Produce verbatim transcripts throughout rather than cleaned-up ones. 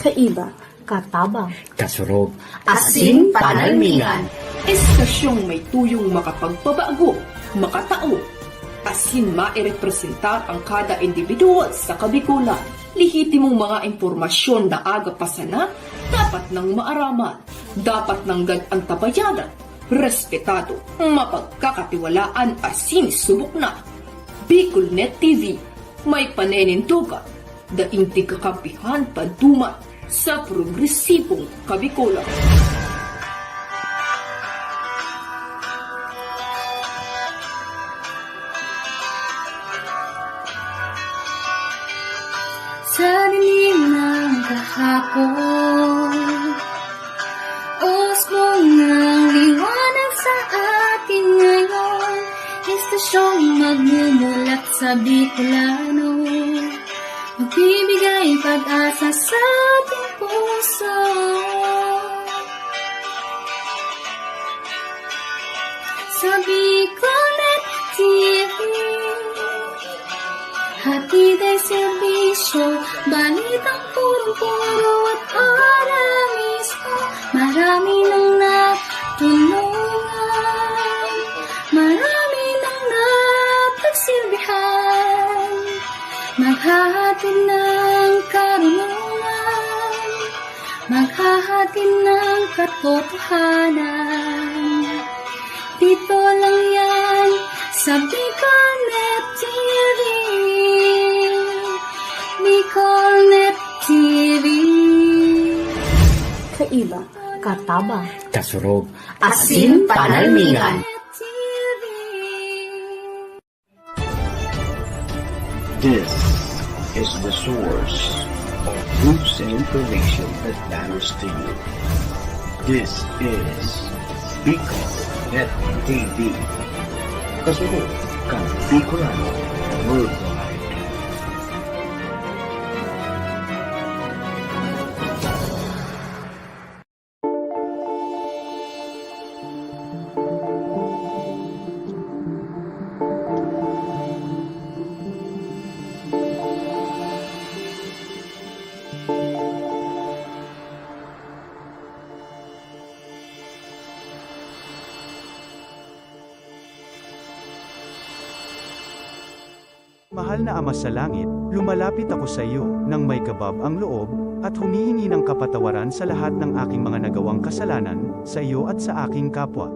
Kaiba, katabang, kasurog, asin panalmingan. Estasyong may tuyong makapagpabago, makatao, asin mairepresentar ang kada individual sa Kabikolan. Lehitimong mga impormasyon na aga pa sana, dapat nang maaraman, dapat nanggad antabayanan, respetado, mapagkakatiwalaan asin subok na. Bicol Net T V, may paninindogan, daing tigkakampihan paduman sa progresibong Kabikolan. Sa dilim ng kahapon, usbong ng liwanag sa atin ngayon. Estasyong magmumulat sa Bicolano, magbibigay pag-asa sa ating puso. Sa Bicolnet T V, hatid ay serbisyo, balitang punong-puno at ora mismo. Marami nang natulungan, marami nang napagsilbihan. Maghahatid ng karunungan, maghahatid ng katotohanan. Dito lang yan sa Bicolnet T V. Bicolnet T V. Kaiba, katabang, kasurog, asin panalmingan. This is the source of news and information that matters to you. This is Bicol Net T V. Kasunod kan Bicolano Worldwide. Mahal na Ama sa Langit, lumalapit ako sa iyo nang may kabab ang loob at humihingi ng kapatawaran sa lahat ng aking mga nagawang kasalanan sa iyo at sa aking kapwa.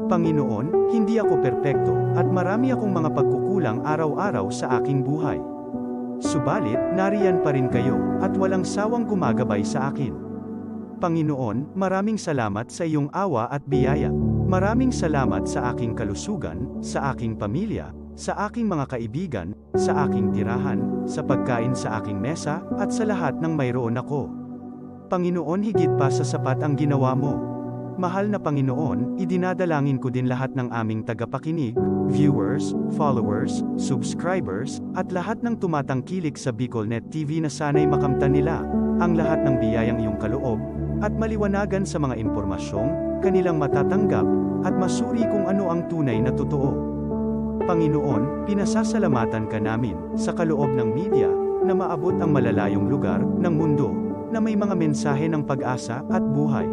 Panginoon, hindi ako perpekto at marami akong mga pagkukulang araw-araw sa aking buhay. Subalit, nariyan pa rin kayo at walang sawang gumagabay sa akin. Panginoon, maraming salamat sa iyong awa at biyaya. Maraming salamat sa aking kalusugan, sa aking pamilya, sa aking mga kaibigan, sa aking tirahan, sa pagkain sa aking mesa, at sa lahat ng mayroon ako. Panginoon, higit pa sa sapat ang ginawa mo. Mahal na Panginoon, idinadalangin ko din lahat ng aming tagapakinig, viewers, followers, subscribers, at lahat ng tumatangkilik sa Bicolnet T V na sana'y makamtan nila ang lahat ng biyayang iyong kaloob at maliwanagan sa mga impormasyong kanilang matatanggap at masuri kung ano ang tunay na totoo. Panginoon, pinasasalamatan ka namin sa kaloob ng media na maabot ang malalayong lugar ng mundo na may mga mensahe ng pag-asa at buhay.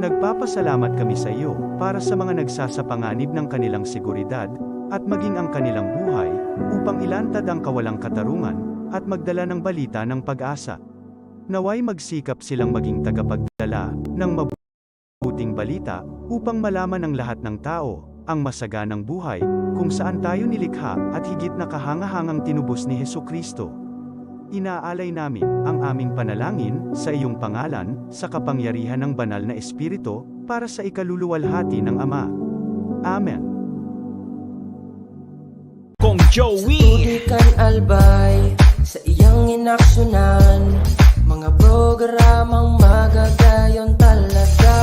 Nagpapasalamat kami sa iyo para sa mga nagsasapanganib ng kanilang seguridad at maging ang kanilang buhay upang ilantad ang kawalang katarungan at magdala ng balita ng pag-asa. Nawa'y magsikap silang maging tagapagdala ng mabuting balita upang malaman ng lahat ng tao ang masaganang buhay kung saan tayo nilikha at higit na kahangahangang tinubos ni Jesu-Cristo. Inaalay namin ang aming panalangin sa iyong pangalan sa kapangyarihan ng Banal na Espiritu para sa ikaluluwalhati ng Ama. Amen. Kong Joey. Sa tubig kan Albay, sa iyang inaksyonan, mga programang magagayon talaga.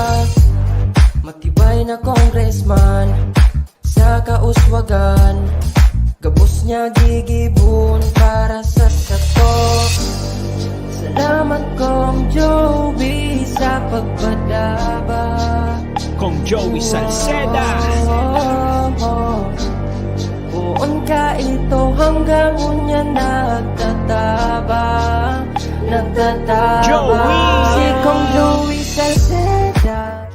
Matibay na congressman, sa kauswagan, gabos niya gigibon para sa sato. Salamat, Kong Joey, sa pagpadaba. Kong Joey Salceda. Oh, oh, oh. Poon Kamo niya nagtatabang, nagtatabang. Joey! Si Kong Louie Salceda.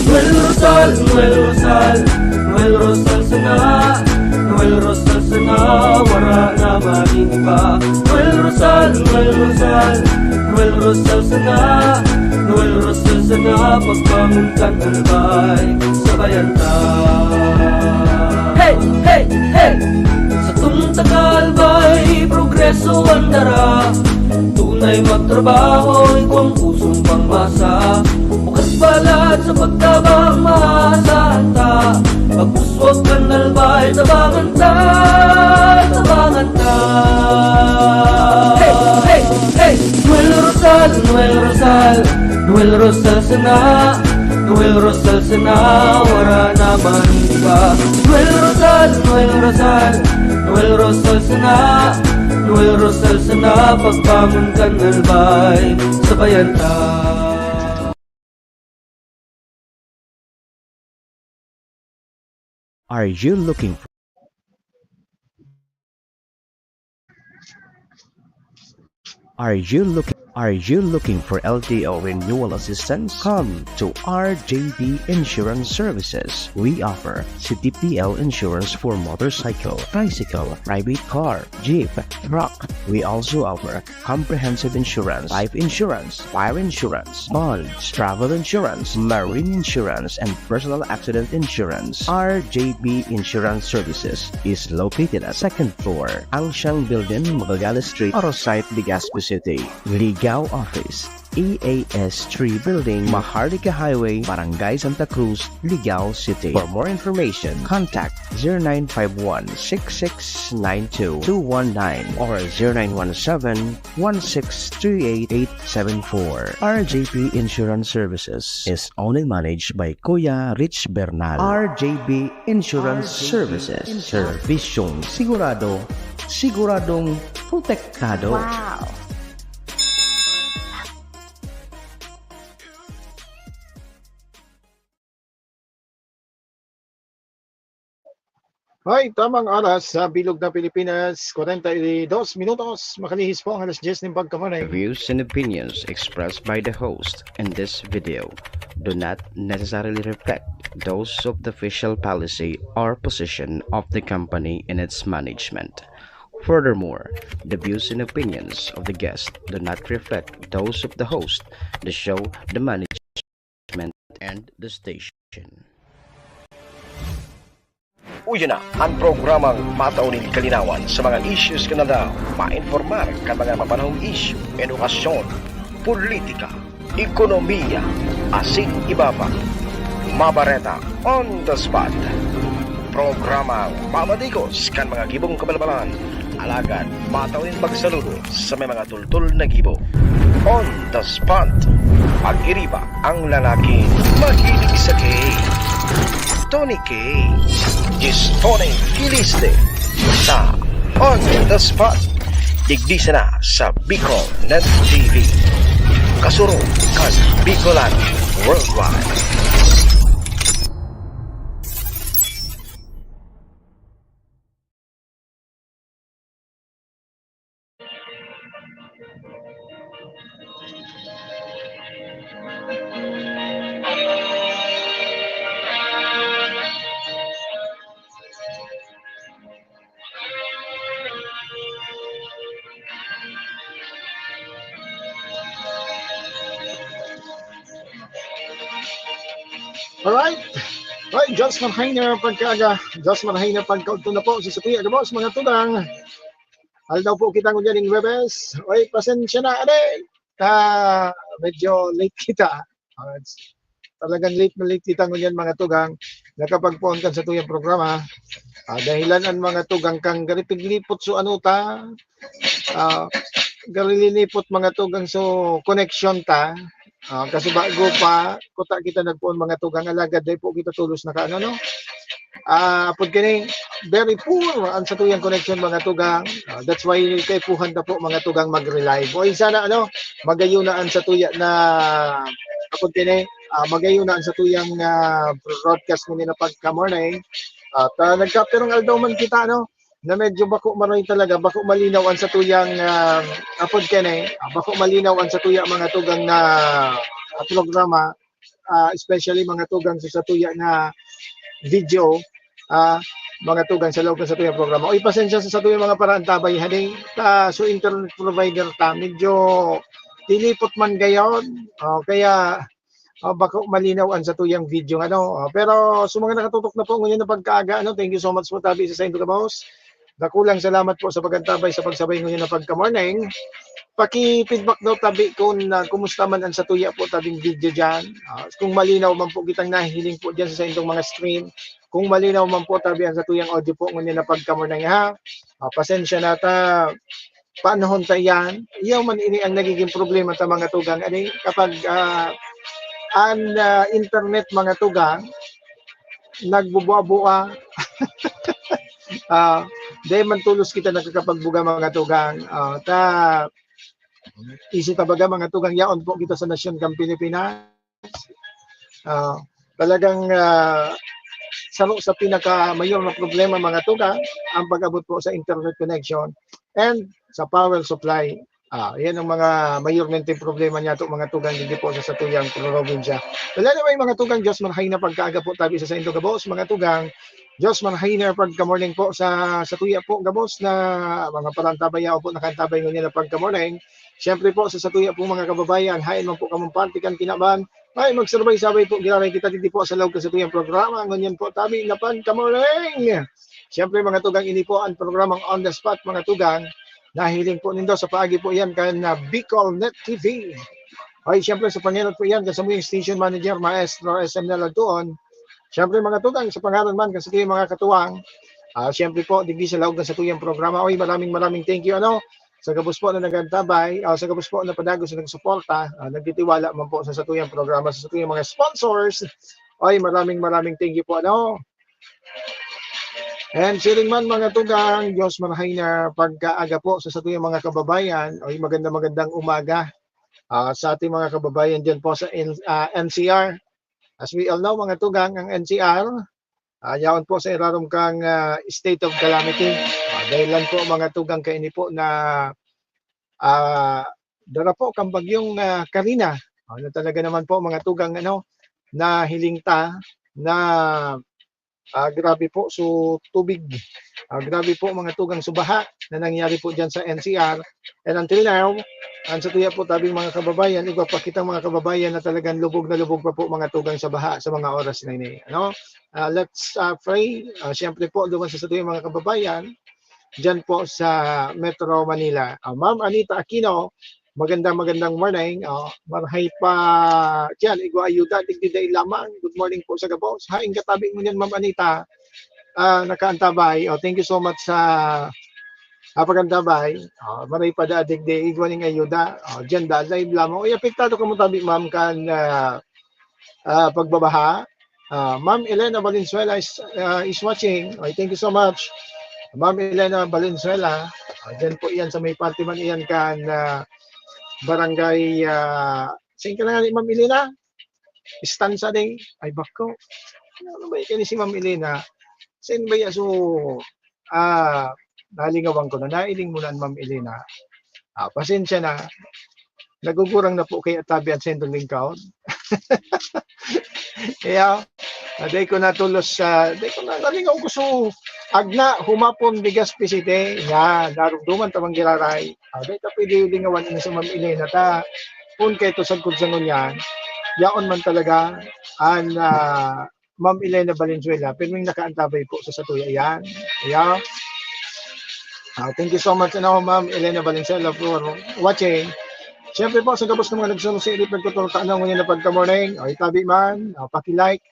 Noel Rosal, Noel Rosal, Noel Rosal sana, Noel Rosal sana, wara na maning iba. Noel Rosal, Noel Rosal, Noel Rosal sana, Noel Rosal sana, pagbangon kan Albay, sabayan ta. Hey, hey, hey! Satong taga Albay, progreso an dara. Tunay magtrabaho, igwang pusong pangmasa. Bukas balat sa pagtabang, maasahan ta. Pagpuswag kan Albay, tabangan ta, tabangan ta. Hey, hey, hey! Noel Rosal, Noel Rosal, Noel Rosal sana, Noel Rosal sana, wara na man iba. Noel Rosal, Noel Rosal, Noel Rosal sana, Noel Rosal sana, pagbangon kan Albay, sabayan ta. Are you looking for, are you looking, are you looking for L T O renewal assistance? Come to R J B Insurance Services. We offer C T P L insurance for motorcycle, tricycle, private car, jeep, truck. We also offer comprehensive insurance, life insurance, fire insurance, bonds, travel insurance, marine insurance, and personal accident insurance. R J B Insurance Services is located at second floor, Angsiang Building, Magallanes Street, Arosite, Legazpi City. Ligao Office, E A S three Building, Maharlika Highway, Barangay Santa Cruz, Ligao City. For more information, contact zero nine five one, six six nine two, two one nine or zero nine one seven, one six three eight, eight seven four. R J B Insurance Services is owned and managed by Kuya Rich Bernal. R J B Insurance Services. Serbisyong sigurado, siguradong protektado. Wow! Ay, tamang oras sa bilog na Pilipinas, kwarenta y dos minutos. Makalihis po ang alas dyes nin pagkapanay. The views and opinions expressed by the host in this video do not necessarily reflect those of the official policy or position of the company and its management. Furthermore, the views and opinions of the guest do not reflect those of the host, the show, the management, and the station. Uya na an programang matao nin kalinawan sa mga issues kan aldaw, mainformar kan mga mapanahong isyu, edukasyon, politika, ekonomiya, asin iba pa. Mabareta on the spot. Programang mamadigos kan mga gibong kabalbalan, alagad matao nin pagsaludo sa may mga tultol na gibo. On the spot. Pag-iriba ang lalaking mahilig sa cake. Tony Cake. Diyos Tony Kiliste. Sa On the Spot. Digdi sana sa Bicol Net T V. Kasurog kan Bicolano Worldwide. Alright. Alright, Diyos marhay na pagkaaga. Diyos marhay na pagkaudto na po sa satuya gabos, mga tugang. Aldaw po kita ngunyan ning Huwebes. Oy, pasensya na, ade. Ka, medyo late kita. Ah, talagang late na late kita ngunyan, mga tugang, nakapagpoon kan satuyang programa. Ah, dahilan an mga tugang kan gari piglipot so ano ta, ah, gari linipot, mga tugang, so connection ta. Ah, kasi bago pa, kuta kita nagpoon, mga tugang, alagad dai po kita tolos nakaano, no? Ah, apod kini, very poor ang satuyang connection, mga tugang. Ah, that's why kaipuhan ta po, mga tugang, mag-relive. O, sana, ano, magayon na ang satuya na, apod kini, ah, magayon na ang satuyang, ah, broadcast ngunyan na pagka-morning. At, ah, nagkapirang aldaw man kita, ano, na medyo bako maray talaga, bako malinaw ang satuyang, ah, apod kini, ah, bako malinaw ang satuya, mga tugang, na, ah, programa, ah, especially, mga tugang, sa satuya na video, ah, mga tugang, sa laog na satuyang programa. Oy, pasensya sa satuyang mga paraantabay, hali ta, so, internet provider ta, medyo tilipot man gayon, oh, kaya, ah, bako malinaw ang satuyang video, ano. Ah, pero sa mga nakatutok na po ngunyan na pagkaaga, ano, thank you so much po tabi sa saindo gabos. Dakulang salamat po sa pag-antabay, sa pagsabay ngunyan na pagka-morning. Paki-feedback daw tabi kung, ah, kumusta man ang satuya po tabing video diyan. Ah, kung malinaw man po kitang nahihiling po diyan sa saindong mga stream, kung malinaw man po tabi ang satuyang audio po ngunyan na pagka-morning, ha. Ah, pasensya na ta, panahon ta iyan. Iyo man ini ang nagiging problema ta, mga tugang, ani, kapag, ah, an, ah, internet, mga tugang, nagbubua-bua. Ah, dai man tolos kita nakakapagbuga, mga tugang. Ah, ta, isi ta baga, mga tugang, yaon po kita sa nasyon kang Pilipinas. Ah, talagang, ah, saro sa pinakamayor na problema, mga tugang, ang pag-abot po sa internet connection and sa power supply. Ah, yan ang mga mayormenteng problema niyato, mga tugang, digdi po sa satuyang probinsya. Well, anyway, mga tugang, Diyos marhay na pagkaaga po tabi sa saindo gabos, mga tugang. Diyos marhay na pagka-morning po sa satuya po gabos na mga paraantabay, yaon po nakaantabay ngunyan na pagka-morning. Siyempre po, sa satuya pong mga kababayan, hain man po kamong parte kan kinaban, ay, magsurabay-sabay po, giraray kita digdi po sa laog kan satuyang programa. Ngunyan po, tabi na pagka-morning. Siyempre, mga tugang, ini po ang programang On the Spot, mga tugang. Nahiling po nindo sa paagi po yan kan, ah, Bicol Net T V. Ay, siyempre, sa pangenot po yan kan samuyang station manager, Maestro S M Nalantuon. Siyempre, mga tugang, sa pangaran man kan satuyang mga katuwang, ah, siyempre po, digdi sa laog kan satuyang programa. Oy, maraming, maraming thank you, ano, sa gabos po na nag-antabay, ah, sa gabos po na padagos na nagsuporta, ah, nagtitiwala man po sa satuyang programa, sa satuyang mga sponsors. Oy, maraming, maraming thank you po, ano. And siring man, mga tugang, Diyos marhay na pagkaaga po sa satuyang mga kababayan. Oy, maganda, magandang umaga, ah, sa ating mga kababayan diyan po sa N-, ah, N C R. As we all know, mga tugang, ang N C R, ah, yaon po sa irarom kang, ah, state of calamity. Ah, dahilan po, mga tugang, kaini po na, ah, dara po kang bagyong, ah, Karina. Ah, na talaga naman po, mga tugang, ano, nahiling ta na, ah, grabe po, so, tubig. Ah, grabe po, mga tugang, so, baha na nangyari po diyan sa N C R. And until now, ang satuya po tabing mga kababayan, igwa pa kitang mga kababayan na talagang lubog na lubog pa po, mga tugang, sa baha sa mga oras na ini, ano? Ah, let's, ah, pray. Ah, siyempre po, duman sa satuyang mga kababayan, diyan po sa Metro Manila. Ah, Ma'am Anita Aquino, magandang, magandang morning. Ah, marhay pa diyan, igwa ayuda, digdi dai lamang. Good morning po sa gabos. Hain ka tabi ngunyan, Ma'am Anita, ah, nakaantabay. Oh, thank you so much sa, ah, pag-antabay. Ah, marhay pa da, digdi, igwa ning ayuda. Ah, diyan da, live lamang. Uy, apektado kamo tabi, ma'am, kan, ah, ah, pagbabaha. Ah, Ma'am Elena Valenzuela is, ah, is watching. Ay, thank you so much, Ma'am Elena Valenzuela. Ah, diyan po iyan sa may parte man iyan kan, ah, barangay, ah, saan ka na nga ni Ma'am Elena? Stanza Day. Ay, bako. Ano ba yan si Ma'am Elena? Saan ba yan? So, ah, nalingawan ko na. Nailing mo na, Ma'am Elena. Ah, pasensya na. Nagugurang na po kaya tabi ang sentong lingkod. Kaya, ah, dai ko na tulos sa, dai ko na nalingaw ko so, agna, humapon, bigas, pisite. Yan, narugduman tamang giraray. Ah, dai ta pwede lingawan ini sa Ma'am Elena ta. Kun kay to sagkod sa ngunyan, yaon man talaga ang, ah, Ma'am Elena Valenzuela, pirming nakaantabay po sa satuya yan. Ayan. Ah, thank you so much, ano, Ma'am Elena Valenzuela, for watching. Siyempre po, sa gabos ng mga nagsususirit, nagtuturta na ngunyan na pagka-morning, o itabi man, ah, paki-like,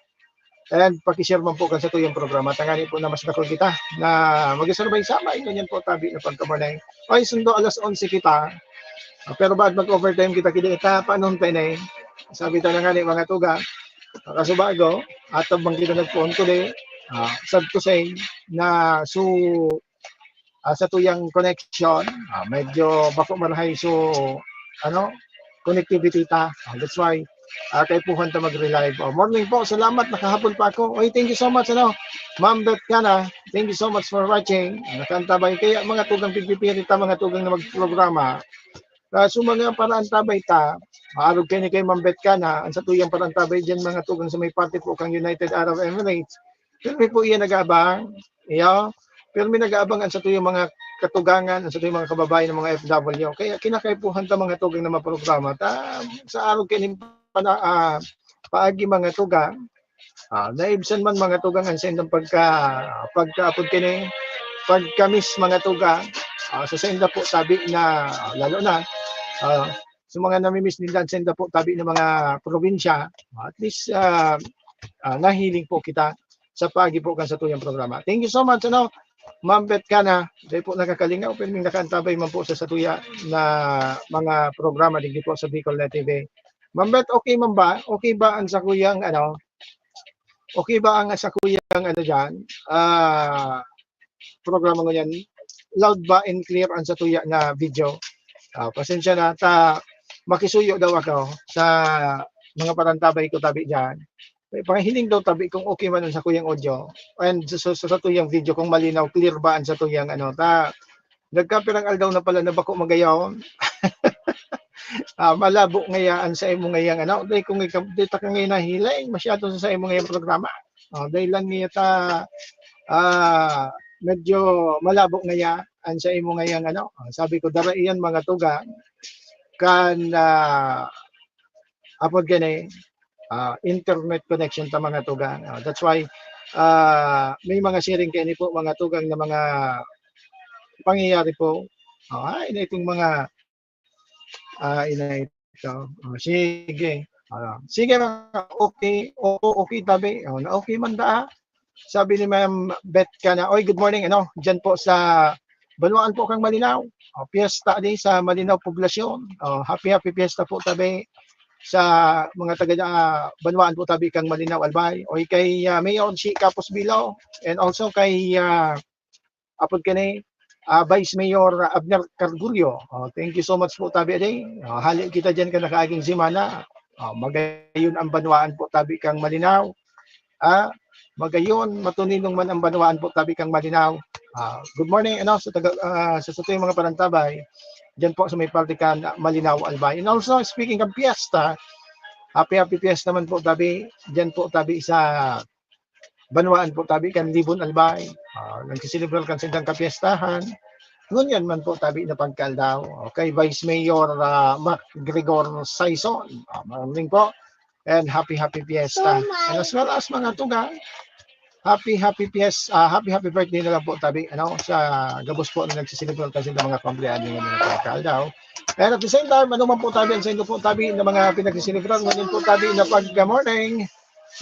and paki-share man po kan satuyang programa. Tangani po na mas dakul kita na mag-isarbay sa may ngunyan po tabi na pagka-morning. Ay, sundo alas onse kita. Ah, pero baad mag-overtime kita, kidi kita, paano tayo na eh? Sabi ta na nga ni mga tuga, kasubago, atab man kita nagpuon ko di, Ah, sad to say na so, ah, sa tuyang connection, ah, medyo bako marahay so, ano, connectivity ta. Ah, that's why, ah, kaipuhan ta mag-relive. Oh, morning po, salamat, nakahapon pa ako. Oy, thank you so much, ano, Ma'am Beth Cana, thank you so much for watching. Nakantabay kaya mga tugang pigpipiri ta, mga tugang na magprograma. Ah, so mga paraantabay ta, maarog kayo ni kay Ma'am Beth Cana, ang sa tuyang paraantabay dyan, mga tugang sa may parte po kang United Arab Emirates. Pero may po iyan nag-aabang, iyo. Pero may nag-aabang ang sa tuyang mga katugangan, ang sa tuyang mga kababayan ng mga F W. Kaya kinakaipuhan ta mga tugang na maprograma ta sa arog kayo nin pana-, ah, paagi mga tugang. Ah, naibsan man mga tugang ang saindang pagka, pagkaapod kini, pagka-miss mga tugang. Ah, sa sainda po tabi na, lalo na, ah, sa mga namimiss ninda ang sainda po tabi ng mga probinsya, at least, ah, ah, nahiling po kita sa paagi po kan sa tuyang programa. Thank you so much, ano, Ma'am Beth Cana. Dahil po nakakalingaw, pero may nakaantabay man po sa satuya na mga programa digdi po sa Bicol Net T V. Ma'am Beth, okay man ba? Okay ba ang sakuyang, ano, okay ba ang sakuyang, ano, dyan? Ah, programa ngunyan? Loud ba and clear ang satuya na video? Ah, pasensya na, ta, makisuyo daw ako sa mga parantabay ko tabi dyan. May pangahiling daw tabi kung okay man ang sakuyang audio. And sa, sa, sa satuyang video, kung malinaw, clear ba ang satuyang, ano, ta, nagkapirang aldaw na pala na bako magayon. Ah, malabo ngaya ang sa imo ngayang, ano, dahil kung ikaw, di ta ka ngayon nahiling masyado sa, sa imo ngayang programa. Oh, dahil lang niya ta, ah, medyo malabo ngaya ang sa imo ngayang, ano. Ah, sabi ko, dara iyan mga tugang kan, ah, apod gani, ah, internet connection ta mga tugang. Ah, that's why, ah, may mga sharing kayo ni po mga tugang na mga pangyayari po. Ah, ay, na itong mga, ah, ina ito. Oh, sige. Ah, sige, mga okay, oo, okay tabi. Oh, na okay man daa. Sabi ni Ma'am Beth Cana, "Oy, good morning, ano, dyan po sa banwaan po kang Malinao. Oh, piyesta di sa Malinao Poblasyon. Oh, happy, happy piyesta po tabi sa mga taga, ah, banwaan po tabi kang Malinao, Albay. Oy, kay, ah, Mayor Shi Capos Bilo, and also kay, ah, apod kani, ah, Vice Mayor Abner Cargurio. Oh, thank you so much po tabi di. Oh, hali kita dyan kan nakaaging semana. Oh, magayon ang banwaan po tabi kang Malinao. Ah, magayon, matuninong man ang banwaan po tabi kang Malinao. Ah, good morning, ano, sa taga, ah, sa satuyang mga parantabay, dyan po sa may parte kan Malinao, Albay. And also, speaking of fiesta, happy, happy fiesta man po tabi, dyan po tabi sa banwaan po tabi kan Libon, Albay. Ah, nagsiselebrar kan saindang kapiestahan. Ngunyan man po tabi na pagkaaldaw. Okay, Vice Mayor, ah, Mac Gregor Saison. Ah, morning po. And happy, happy fiesta. And as well as mga tugang, happy, happy fiesta, ah, happy, happy birthday na lang po tabi, ano, sa gabos po na nagsiselebrar kasi ng mga kumpleaños ngayon na pagkaaldaw. And at the same time, ano man po tabi, ang sa inyo po tabi ng mga pinagsiselebrar, ngayon po tabi na pagka-morning.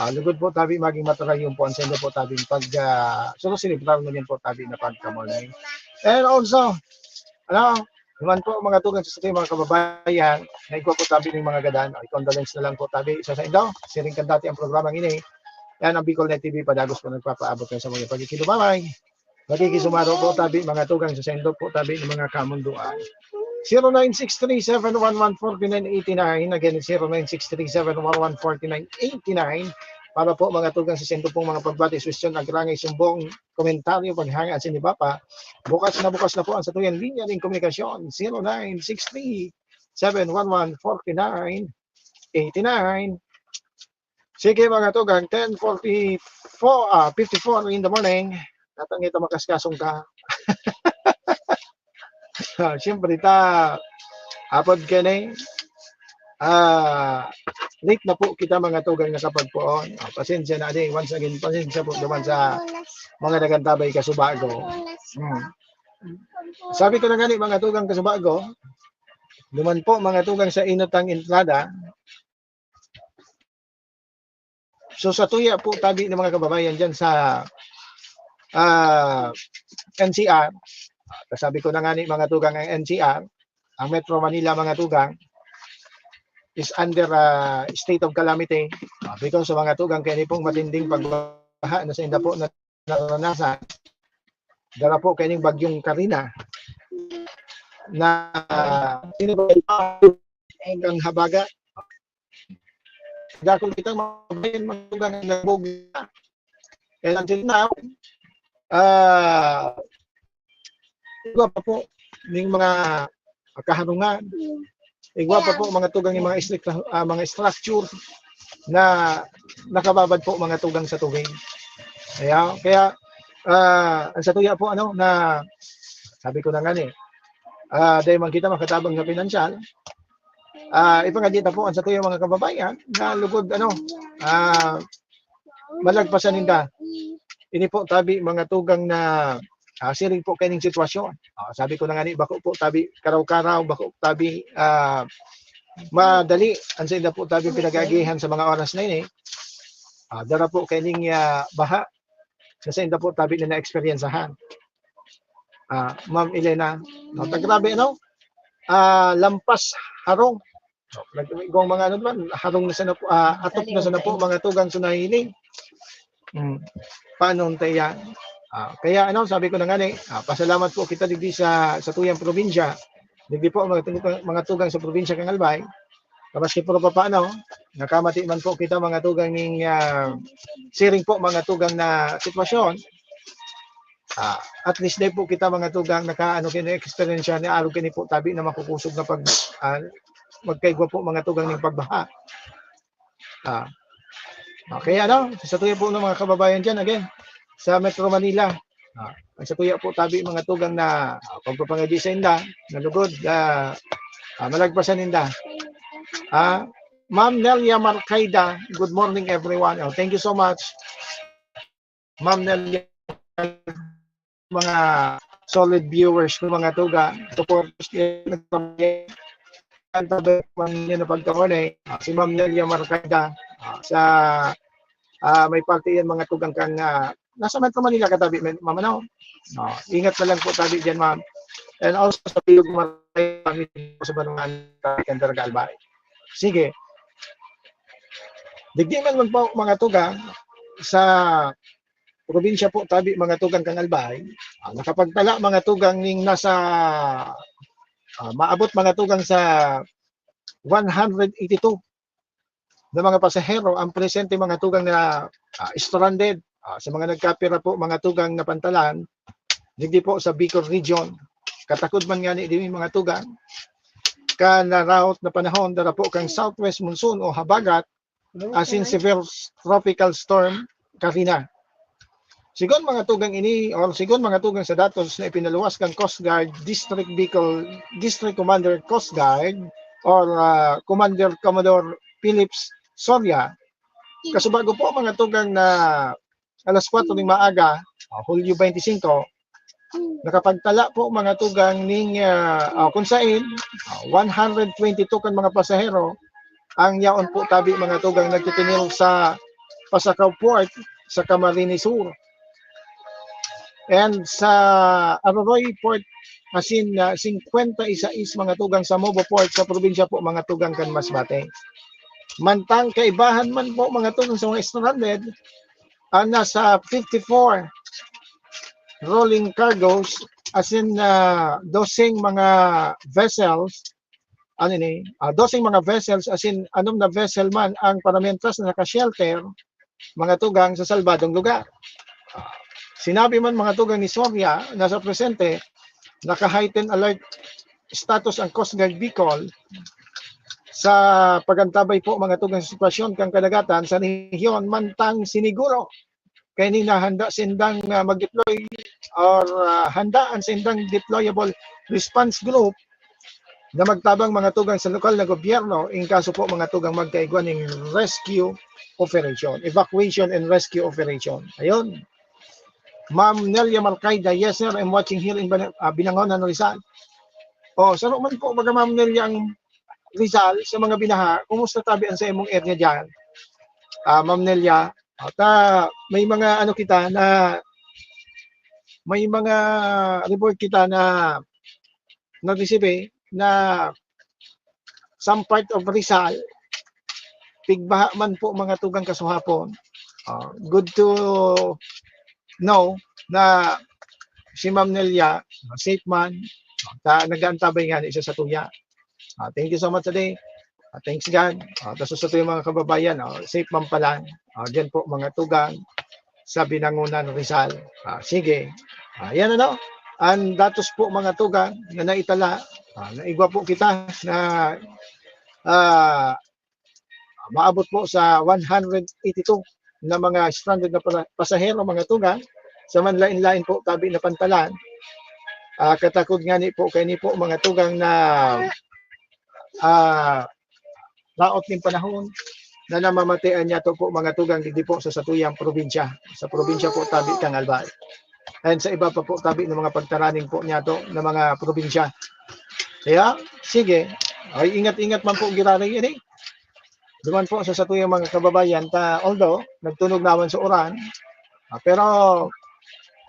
Ah, lugod po tabi, maging matarayon po ang sa inyo po tabi pag, ah, sususelebrar ngayon po tabi na pagka-morning. And also, ano, naman po, mga tugang sa ating mga kababayan, na igwa po tabi ng mga gadan, ay condolence na lang po tabi sa, sa inyo. Siring kan dati ang programa ngini. Yan ang Bicol Net T V, padagos po nagpapaabot kayo sa mga pagkikilumamay. Magkikisumaro po tabi, mga tugang sa sendo po tabi ng mga kamunduan. Zero nine six three seven one one forty nine eighty nine. Again, zero nine six three seven one one forty nine eighty nine. Para po, mga tugang sa sendo pong mga pagbati, suwestyon, agrangay, sumbong, komentaryo, paghanga sa inyo papa. Bukas na bukas na po ang satuyang linya ng komunikasyon, zero nine six three seven one one forty nine eighty nine. Sige, mga tugang, ten forty-four, ah, fifty-four in the morning. Natang ito makaskasong ka. Ah, siyempre, ta, apod kani, ah, late na po kita, mga tugang, nakapagpoon. Ah, pasensya na, di, once again, pasensya po naman sa mga nagantabay kasubago. Hmm. Sabi ko na gani, mga tugang kasubago, duman po, mga tugang, sa inotang entrada, so, sa tuya po tabi ng mga kababayan dyan sa, ah, N C R, sabi ko na nga ni mga tugang ang N C R, ang Metro Manila, mga tugang, is under, ah, state of calamity, ah, because sa mga tugang kaya pong matinding pag pagbaha na sainda po na naranasan, dara po kaining bagyong Karina na, sino ba, kang Habagat. Dakul kitang mga bayan, mga tugang, nabog na. And until now, ah, igwa pa po ning mga kaharungan. Igwa pa po mga tugang, yung mga stru-, ah, mga structure na nakababad po, mga tugang, sa tubig. Kaya, kaya, ah, ang satuya po, ano, na sabi ko na nga ni, ah, dahil man kita makatabang sa pinansyal, ah, ipangadi ta po ang satuyang mga kababayan na lugod, ano, ah, malagpasan ninda. Ini po tabi, mga tugang, na, ah, siring po kaining sitwasyon. Ah, sabi ko na nga ni, bako po tabi karaw-karaw, bako tabi, ah, madali ang sainda po tabi pinag-aagihan sa mga oras na ini. Ah, dara po kaining, ah, baha na sainda po tabi na naeksperyensahan. Ah, Ma'am Elena, no, ta grabe, ano? Ah, lampas harong. Nag-, igwang mga ano naman, harong na sana po, ah, atop na sana po, mga tugang, sa nahiling. Hmm. Paano tayo yan? Ah, kaya ano, sabi ko na nga ni, ah, pasalamat po kita digdi sa, sa tuyang probinsya. Digdi po, mga tugang, mga tugang sa probinsya kan Albay. Maski po papaano, nakamati man po kita, mga tugang, ning, ah, siring po, mga tugang, na sitwasyon. Ah, at least, dai po kita, mga tugang, nakaano, kini eksperyensya ni arog kini po tabi na makukusog na pag, ah, magkaigwa po, mga tugang, ning pagbaha. Ah. Okay, ano, sa tuya po ng mga kababayan dyan, again, sa Metro Manila, ah, ang sa tuya po tabi, mga tugang, na, ah, pagpapangadi sa inda, na lugod, ah, ah, malagpasan ninda. Ah, Ma'am Nelia Marcaida, good morning, everyone. Oh, thank you so much, Ma'am Nelia. Mga solid viewers ko, mga tugang, supporters ko, nagpapamigay. Ang tabi ko ninyo na pagkaon eh, ah, si Ma'am Nelia Marcaida, ah, sa, ah, may parte yan, mga tugang, kang, ah, nasa Metro Manila katabi, men-, Ma'am, ano? Oh, ingat na lang po tabi dyan, Ma'am. And also sa Bilog Maray, family po sa Banwangan, Candar Galbay. Sige. Digdi man magpo, mga tugang, sa probinsya po tabi, mga tugang, kang Albay, ah, nakapagtala, mga tugang, ning nasa, ah, maabot, mga tugang, sa one hundred eighty-two na mga pasahero ang presente, mga tugang, na, ah, stranded, ah, sa mga nagkapira po, mga tugang, na pantalan digdi po sa Bicol Region. Katakod man ngani digdi, mga tugang, kan narahot na panahon, dara po kang southwest monsoon o habagat, asin severe tropical storm Karina. Sigon mga tugang ini, or sigon mga tugang sa datos na ipinaluwas kan Coast Guard District Bicol, District Commander Coast Guard, or, ah, Commander Commodore Philips Soria, kasubago po mga tugang na alas kwatro ning maaga, ah, Hulyo twenty-five, nakapagtala po mga tugang ning, ah, ah, kung sain, ah, one hundred twenty-two kan mga pasahero ang yaon po tabi mga tugang nagtitinil sa Pasacao Port sa Camarines Sur. And sa Aroroy Port, asin, ah, singkwenta y sais mga tugang sa Mobo Port sa probinsya po mga tugang kan Masbate. Mantang kaibahan man po mga tugang sa mga stranded, ang nasa fifty-four rolling cargos, asin, ah, doseng mga vessels, ano ni, ah, doseng mga vessels, asin anom na vessel man ang paramientras na naka-shelter, mga tugang, sa salbadong lugar. Ah, sinabi man mga tugang ni Soria na sa presente, naka-heightened alert status ang Coast Guard Bicol sa pagantabay po mga tugang sa sitwasyon kan kadagatan sa rehiyon, mantang siniguro kaini na handa sindang, ah, mag-deploy or, ah, handa an sindang deployable response group na magtabang mga tugang sa lokal na gobyerno in kaso po mga tugang magkaigwa ning rescue operation, evacuation and rescue operation. Ayun. Ma'am Nelia Marcaida, "Yes, sir, I'm watching here in Bana-, ah, Binangonan, Rizal." Oh, saro man po, baga, Ma'am Nelia, ang Rizal sa mga binaha. Kumusta tabi ang sa imong area diyan? Ah, Ma'am Nelia, at, ah, may mga ano kita na, may mga report kita na na-receive, eh, na some part of Rizal, pigbaha man po mga tugang kasuhapon. Ah, good to know na si Ma'am Nelia, safe man, ta nag-aantabay ngani siya satuya. Ah, thank you so much, Ade. Ah, thanks God. Ah, tas sa satuyang mga kababayan, ah, safe man pala. Ah, diyan po, mga tugang, sa Binangonan, Rizal. Ah, sige. Ah, yan ano, ang datos po, mga tugang, na naitala, ah, naigwa po kita na, ah, maabot po sa one hundred eighty-two na mga stranded na pala-, pasahero, mga tugang, sa manlain-lain po tabi na pantalan. Ah, katakod ngani po kaini po, mga tugang, na, ah, laot nin panahon na namamatean niyato po, mga tugang, digdi po sa satuyang probinsya, sa probinsya po tabi kan Albay. And sa iba pa po tabi ng mga pagtaraning po niyato na mga probinsya. Kaya, sige, ay ingat-ingat man po giraray ini. Duman po sa satuyang mga kababayan ta, although nagtunog naman sa uran, ah, pero,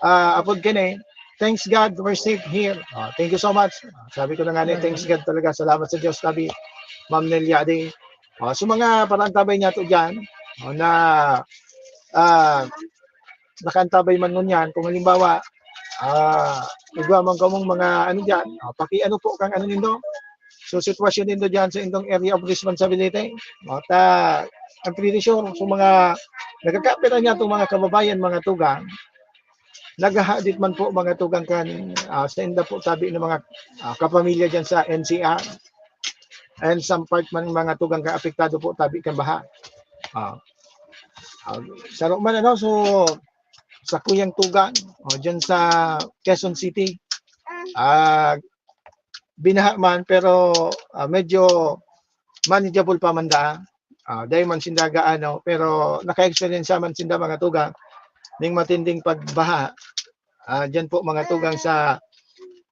ah, apod kini, thanks God, we're safe here. Ah, thank you so much. Ah, sabi ko na nga ni, thanks God talaga. Salamat sa Diyos, tabi, Ma'am Nelia, di. Ah, so, mga parantabay niyato diyan, ah, na, ah, nakaantabay man ngunyan, kung halimbawa, ah, igwa man kamong mga ano diyan, ah, paki-ano po kang ano nindo, so, sitwasyon nindo diyan sa indong area of responsibility. Ah, ta, I'm pretty sure sa mga nagkakapira niyato mga kababayan, mga tugang, naghahadit man po, mga tugang, kan, ah, sa inda po tabi ng mga, ah, kapamilya diyan sa N C R and some part man, mga tugang, kan apektado po tabi kan baha. Ah, ah, saro man, ano, so, sa kuyang tugang, o, diyan sa Quezon City, ah, binaha man, pero, ah, medyo manageable pa man daa. Ah, dai man sinda gaano, pero naka-experience man sinda, mga tugang, ning matinding pagbaha. Ah, diyan po, mga tugang, sa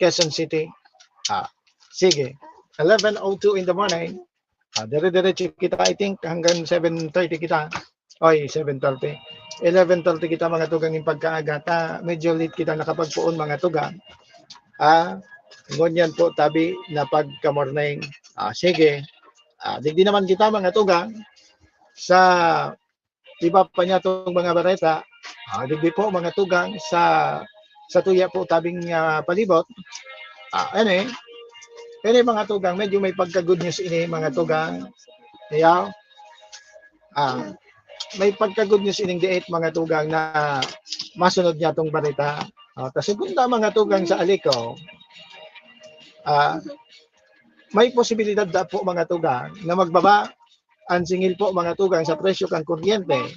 Quezon City. Ah, sige. Eleven oh two in the morning. Ah, dire-diretso kita, I think, hanggang seven thirty kita. Oy, seven thirty. Eleven thirty kita, mga tugang, yung pagkaaga. Ta, medyo late kita nakapagpoon, mga tugang. Ah, ngunyan po, tabi na pagka-morning. Ah, sige. Ah, digdi naman kita, mga tugang, sa iba pa niyato mga bareta. Ah, digdi po, mga tugang, sa, sa tuya po tabing, ah, palibot. Ah, ano eh? Ano eh, mga tugang, medyo may pagka-good news ini, mga tugang. Kaya, ah, may pagka-good news ining diit, mga tugang, na masunod niya tong bareta. Ah, ta segunda, mga tugang, sa Aleco, ah, may posibilidad da po, mga tugang, na magbaba ang singil po, mga tugang, sa presyo kan kuryente.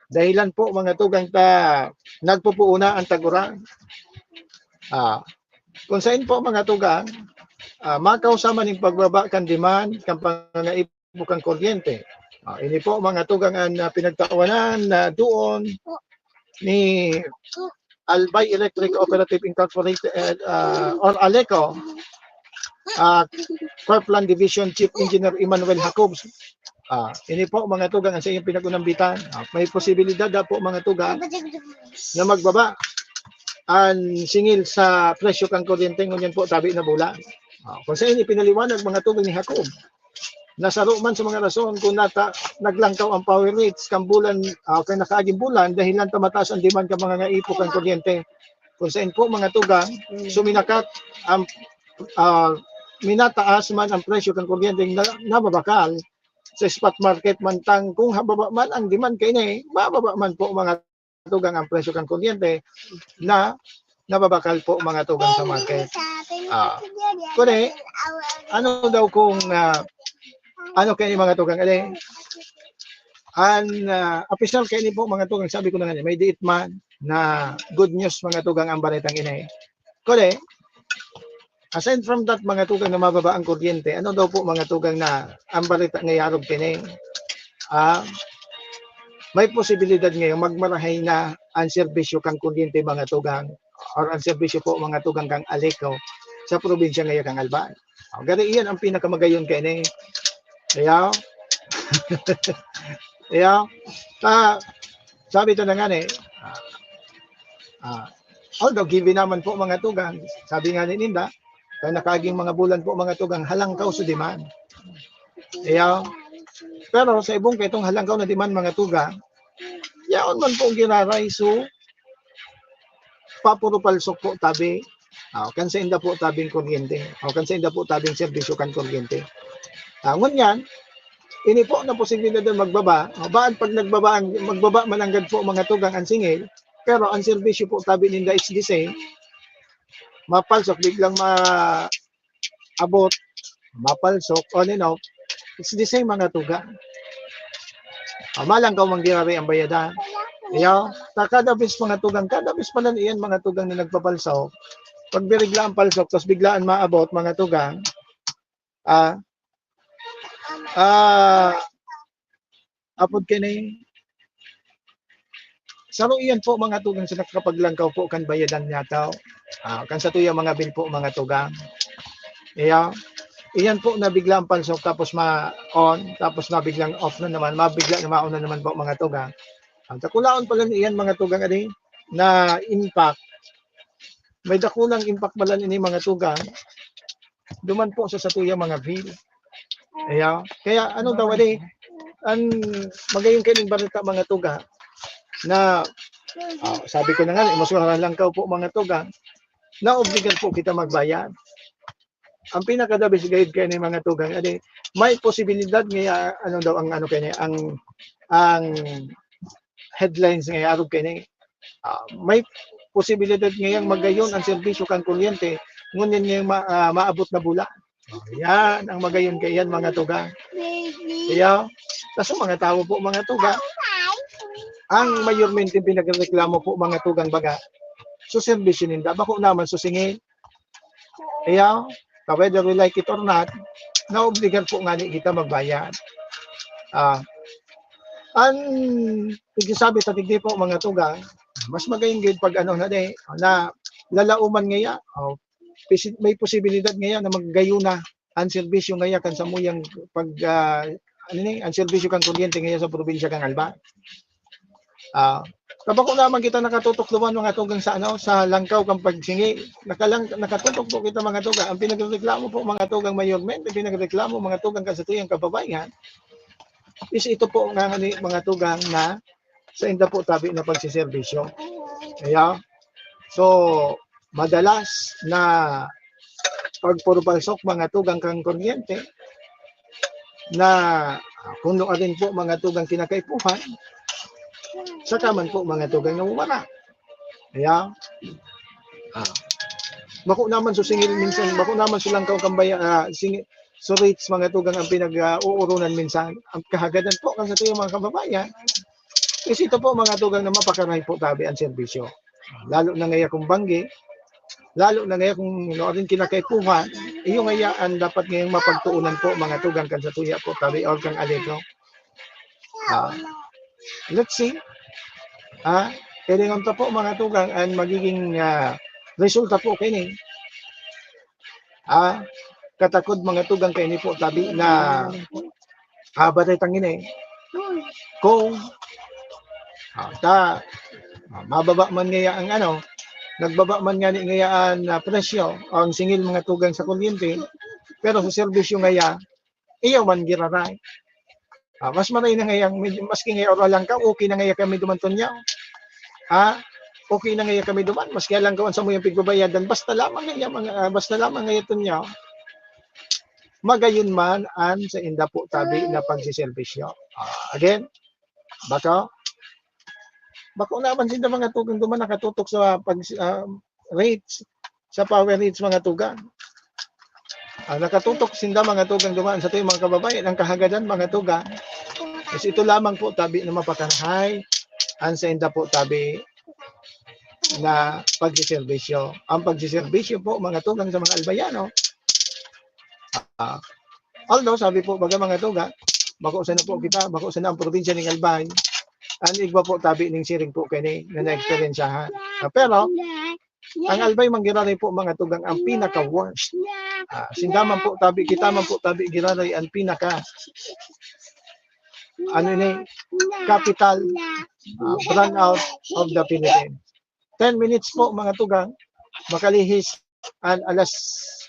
Dahilan po, mga tugang, ta nagpupuuna ang tag-uran. Ah, kung sain po, mga tugang, ah, makausa man ning pagbaba kan demand kan pangangaipo kan kuryente. Ah, ini po, mga tugang, an, ah, pinagtawanan na doon ni Albay Electric Cooperative Incorporated, ah, or Aleco, ah, Corplan Division Chief Engineer Emmanuel Jacobs. Ah, ini po, mga tugang, ang sa iyong pinag-unambitan. Ah, may posibilidad na po, mga tugang, na magbaba ang singil sa presyo kan kuryente ngunyan po tabi na bulan. Ah, kung sa ini pinaliwanag, mga tugang, ni Jacob, na saro man sa mga rason kung nata-, naglangkaw ang power rates kan bulan, ah, kan nakaaging bulan, dahilan ta mataas ang demand kan mga ngaipo kan kuryente. Kung sain po, mga tugang, suminakat ang, ah, minataas man ang presyo kan kuryente na nababakal sa spot market man, tang kung hababa man ang demand kaini, mababa man po, mga tugang, ang presyo kan kuryente na nababakal po, mga tugang, sa market. Ah, kuni, ano daw kung, ah, ano kaini, mga tugang, ali? An, ah, official kaini po, mga tugang, sabi ko na nga, may diit man na good news, mga tugang, ang baretang ini. Kuni, aside from that, mga tugang, na mababa ang kuryente, ano daw po, mga tugang, na ang bareta ngayarog kini? Ah, may posibilidad ngayon magmarahay na ang serbisyo kan kuryente, mga tugang, or ang serbisyo po, mga tugang, kan Aleco sa probinsya ngayon kan Albay. Oh, gari iyan ang pinakamagayon kaini. Ayaw. Ayaw. Ta, sabi ta na nga ni, ah, ah, although given naman po, mga tugang, sabi nga ni ninda, kaya nakaaging mga bulan po, mga tugang, halangkaw sa demand. Ayaw. Pero sa ibong kaitong halangkaw na demand, mga tugang, Yaon man po giraray, so, papuro palsok po tabi. Ah, kan sa inda po tabing kuryente. O kan sa inda po tabing serbisyo kan kuryente. Ah, ngunyan, ini po na posibilidad na magbaba. Ah, baan pag nagbaba, ang, magbaba man anggad po mga tugang ang singil, pero ang serbisyo po tabi ninda is the same. Mapalsok, biglang ma-, abot, mapalsok, on and off, it's the same mga tugang. Ah, malangkaw man giraray ang bayadan. Iyo, ta kada bes mga tugang, kada bes pala iyan mga tugang na nagpapalsok, pag birigla ang palsok, tapos biglaan maabot mga tugang, ah, ah, apod kini, saro iyan po mga tugang sa nakapaglangkaw po kan bayadan niya tao. Ah, kan sa tuya mga bill po mga tugang. Iya, iyan po na bigla ang palsok tapos ma-on, tapos mabiglang off na naman, mabigla na ma-on na naman po mga tugang. Ang takulaon pala niyan mga tugang ani, na impact. May dakulang impact pala ini mga tugang. Duman po sa satuyang mga bill. Kaya, kaya ano daw, adi, ang magayon kaining barita mga tugang, na, ah, sabi ko na nga, mas langkaw po mga tugang, na obligar po kita magbayad. Ang pinakadabis gayud kaini mga tugang, adi, may posibilidad nga, ano daw, ang ano kaini, ang, ang headlines nga arog kaini, ah, may posibilidad ngayang magayon ang serbisyo kan kuryente, ngunyan ngayang ma-, ah, maabot na bulan. Yan ang magayon kaiyan, mga tugang. Kaya, kaso mga tawo po, mga tugang, ang mayormente pinagreklamo po, mga tugang, baga, so serbisyo ninda, bako naman so singil. Kaya, ka whether we like it or not, naobligar po nga ni kita magbayad. Ah, ang pagsasabi ta digdi po, mga tugang, mas magayon gid pag ano na di, na lalauman ngaya, o, pisi-, may posibilidad ngaya na maggayon na ang serbisyo ngaya kan samuyang pag, ah, ano ni, ang serbisyo kan kuryente ngaya sa probinsya kan Albay. Ah, kabako naman kita nakatutok duman, mga tugang, sa ano, sa langkaw kan pagsingil. Nakalang-, nakatutok po kita, mga tugang. Ang pinagreklamo po, mga tugang, mayormente, pinagreklamo, mga tugang, kan satuyang kababayan, is ito po nga ni, mga tugang, na sa inda po tabi na pagsiserbisyo. Kaya, so, madalas na pagpurbalsok, mga tugang, kan kuryente, na kung ano din po, mga tugang, kinakaipuhan, saka man po, mga tugang, nawawala. Kaya, ah, bako naman so singil minsan, bako naman so langkaw kan baya-, ah, singi-, so rates, mga tugang, ang pinag-, ah, uurunan minsan. Ang kahagadan po, kan satuyang mga kababayan, is ito po, mga tugang, na mapakarahay po tabi ang serbisyo. Lalo na ngaya kung banggi, lalo na ngaya kung nuarin kinakaipuhan, iyo ngaya ang dapat ngayang mapagtuunan po, mga tugang, kan satuya po tabi or kan Allegro. Ah, let's see. Ah, hilingon ta po, mga tugang, ang magiging, ah, resulta po kaini. Ah, katakod, mga tugang, kaini po tabi na, ah, batay tangin eh. Kung, ah, ta, ah, mababa man ngaya ang ano, nagbaba man ngani ngayaan na presyo, ang singil, mga tugang, sa kuryente, pero sa serbisyo ngaya, iyo man giraray. Ah, mas maray na ngayang, medyo, maski ngaya oral lang ka, okay na ngaya kami duman tunyaw. Ha? Okay na ngaya kami duman, maski alang ka sa mo yung pigbabayadan, basta lamang ngaya, mga, ah, basta lamang ngaya tunyaw, magayon man an sa inda po tabi na pagsiserbisyo. Ah, again, bako, bako naman sinda, mga tugang, duman nakatutok sa pag, ah, rates, sa power rates, mga tugang. Ah, nakatutok sinda, mga tugang, duman sa tuyo, mga kababayan, ang kahagadan, mga tugang, is ito lamang po tabi na mapakarahay an sa inda po tabi na pagsiserbisyo. Ang pagsiserbisyo po, mga tugang, sa mga Albayano, ah, although, sabi po, baga, mga tugang, bako sana po kita, bako sana ang probinsya ng Albay, ang igwa po tabi ning siring po kani na naeksperyensyahan. Ah, pero, ang Albay man giraray po, mga tugang, ang pinaka-worst. Ah, sinda man po tabi, kita man po tabi giraray ang pinaka, ano ni, capital, ah, brownout of the Philippines. Ten minutes po, mga tugang, makalihis an alas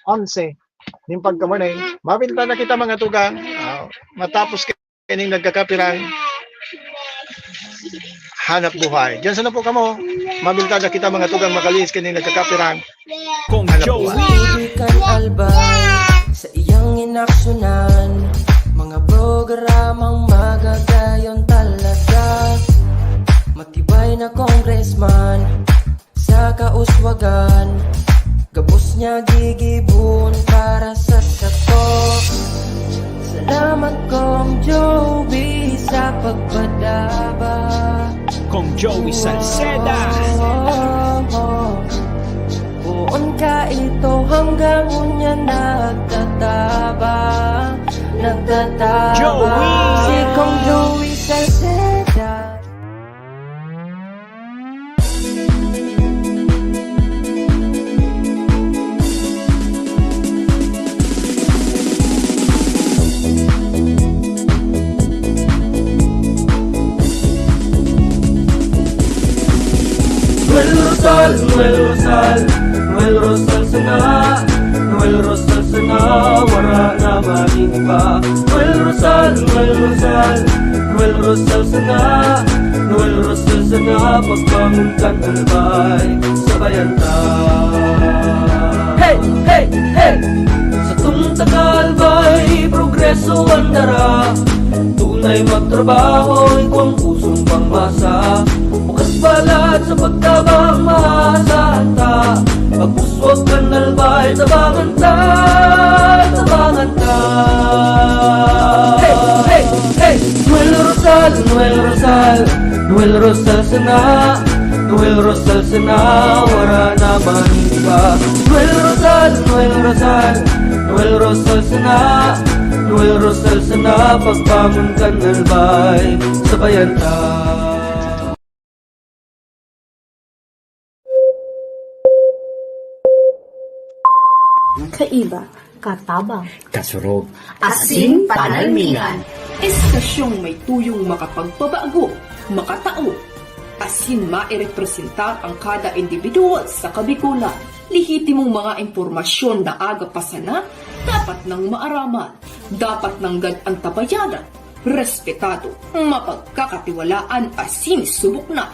onse ning pagkamorning. Mabinta na kita, mga tugang. Ah, matapos kining nagkakapirang hanap buhay. Diyan sana po kamo, mamintada kita mga tugang makalihis kini nagkakapirang Kong hanap Joey buhay. Kan Albay sa iyang inaksyonan, mga programang magagayon talaga. Matibay na congressman sa kauswagan, gabos niya gigibon para sa sato. Salamat, Kong Joey, sa pagpadaba. Kong Joey Salceda. Poon ka ito hanggang unya nagtataba, nagtataba. Joey! Si Kong Joey Salceda. Noel Rosal, Noel Rosal, Noel Rosal sana, Noel Rosal sana, wara na man iba. Noel Rosal, Noel Rosal, Noel Rosal sana, Noel Rosal sana, pagbangon kan Albay, sabayan ta. Hey, hey, hey! Satong taga Albay, progreso an dara. Tunay magtrabaho, igwang pusong pangmasa. Bukas balat sa pagtabang, maasahan ta. Pag-uswag kan Albay, tabangan ta, tabangan ta. Hey, hey, hey! Noel Rosal, Noel Rosal, Noel Rosal sana, Noel Rosal sana, wara na man iba. Noel Rosal, Noel Rosal, Noel Rosal sana, Noel Rosal sana, pagbangon kan Albay, sabayan ta. Kaiba, katabang, kasurog, asin panalmingan. Estasyong may tuyong makapagpabago, makatao, asin mairepresentar ang kada individual sa Kabikolan. Lehitimong mga impormasyon na aga pa sana, dapat nang maaraman, dapat nanggad antabayanan, respetado, mapagkakatiwalaan asin subok na.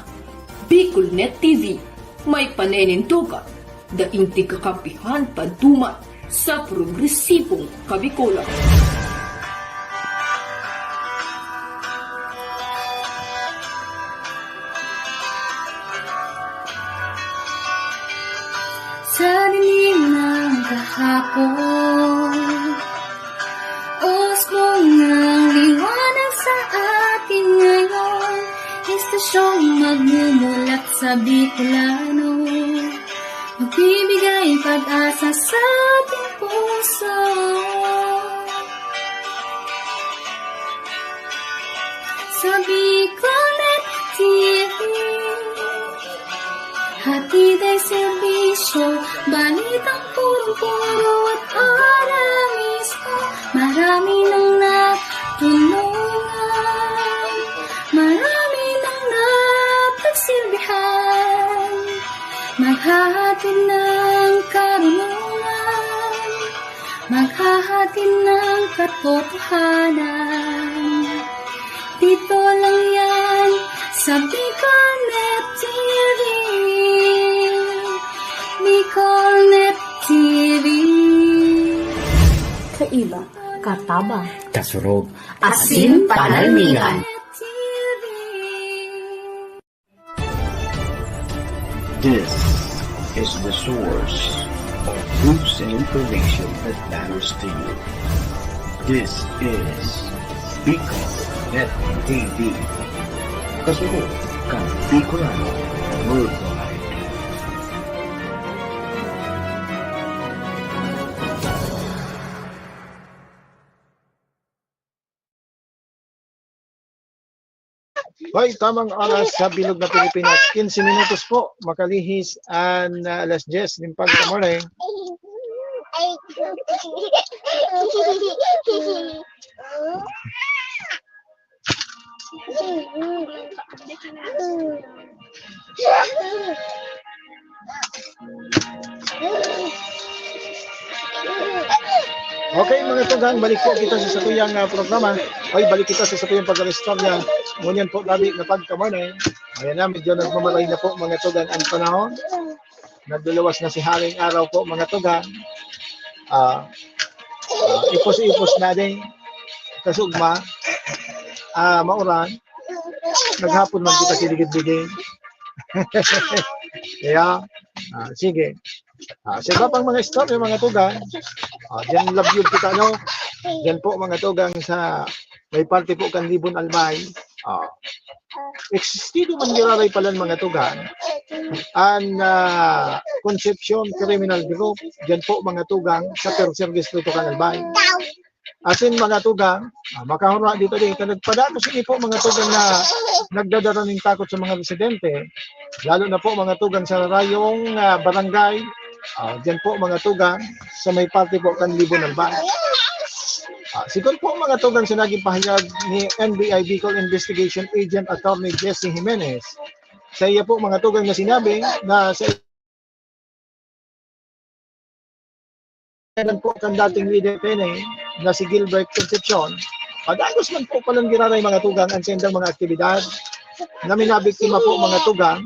Bicol Net T V, may paninindogan, daing tigkakampihan paduman sa progresibong Kabikolan. Sa dilim ng kahapon, usbong ng liwanag sa atin ngayon. Estasyong magmumulat sa Bicolano, magbibigay pag-asa sa ating puso. Sa Bicolnet T V, hatid ay serbisyo, balitang punong-puno at ora mismo. Marami nang natulungan, marami nang napagsilbihan. Maghahatid ng karunungan, maghahatid ng katotohanan. Dito lang yan sa Bicolnet T V. Bicolnet T V. Kaiba, katabang, kasurog, asin panalmingan. This is the source of news and information that matters to you. This is Bicol Net T V. Kasunod kan Bicolano Worldwide. Hoy, tamang oras sa bilog na Pilipinas, quince minutos po, makalihis an, ah, alas diyes nin pagka-morning. Okay, mga tugang, balik po kita sa satuyang, ah, programa. Ay, balik kita sa satuyang pag-aristorya. Ngunyan po, tabi na pagka-morning. Ayan na, medyo nagmamaray na po, mga tugang, ang panahon. Nagluluwas na si Haring Araw po, mga tugang. Ah, ah, ipos-ipos na din. Kasugma, ah, mauran. Naghapon man kita kiligid-ligid. Kaya, ah, sige. Ah, sa iba pang mga istorya, mga tugang, ah, diyan labyog kita, no? Diyan po, mga tugang, sa may parte po kan Libon Albay. Ah, existido man giraray palan, mga tugang, an, ah, Concepcion Criminal Group, diyan po, mga tugang, sa Tercer Distrito kan Albay. Asin, mga tugang, ah, makahura dito, dito. Nagpadagos ini po, mga tugang, na nagdadara ning takot sa mga residente, lalo na po, mga tugang, sa rayong, ah, barangay. Ah, diyan po, mga tugang, sa may parte po kan Libon Albay. Ah, sigon po, mga tugang, sa naging pahayag ni N B I Bicol Investigation Agent Attorney Jesse Jimenez, sa iya po, mga tugang, na sinabi na sa Yan po kan dating leader kini na si Gilbert Concepcion. Padagos man po palan giraray, mga tugang, ang saindang mga aktibidad na minabiktima po, mga tugang,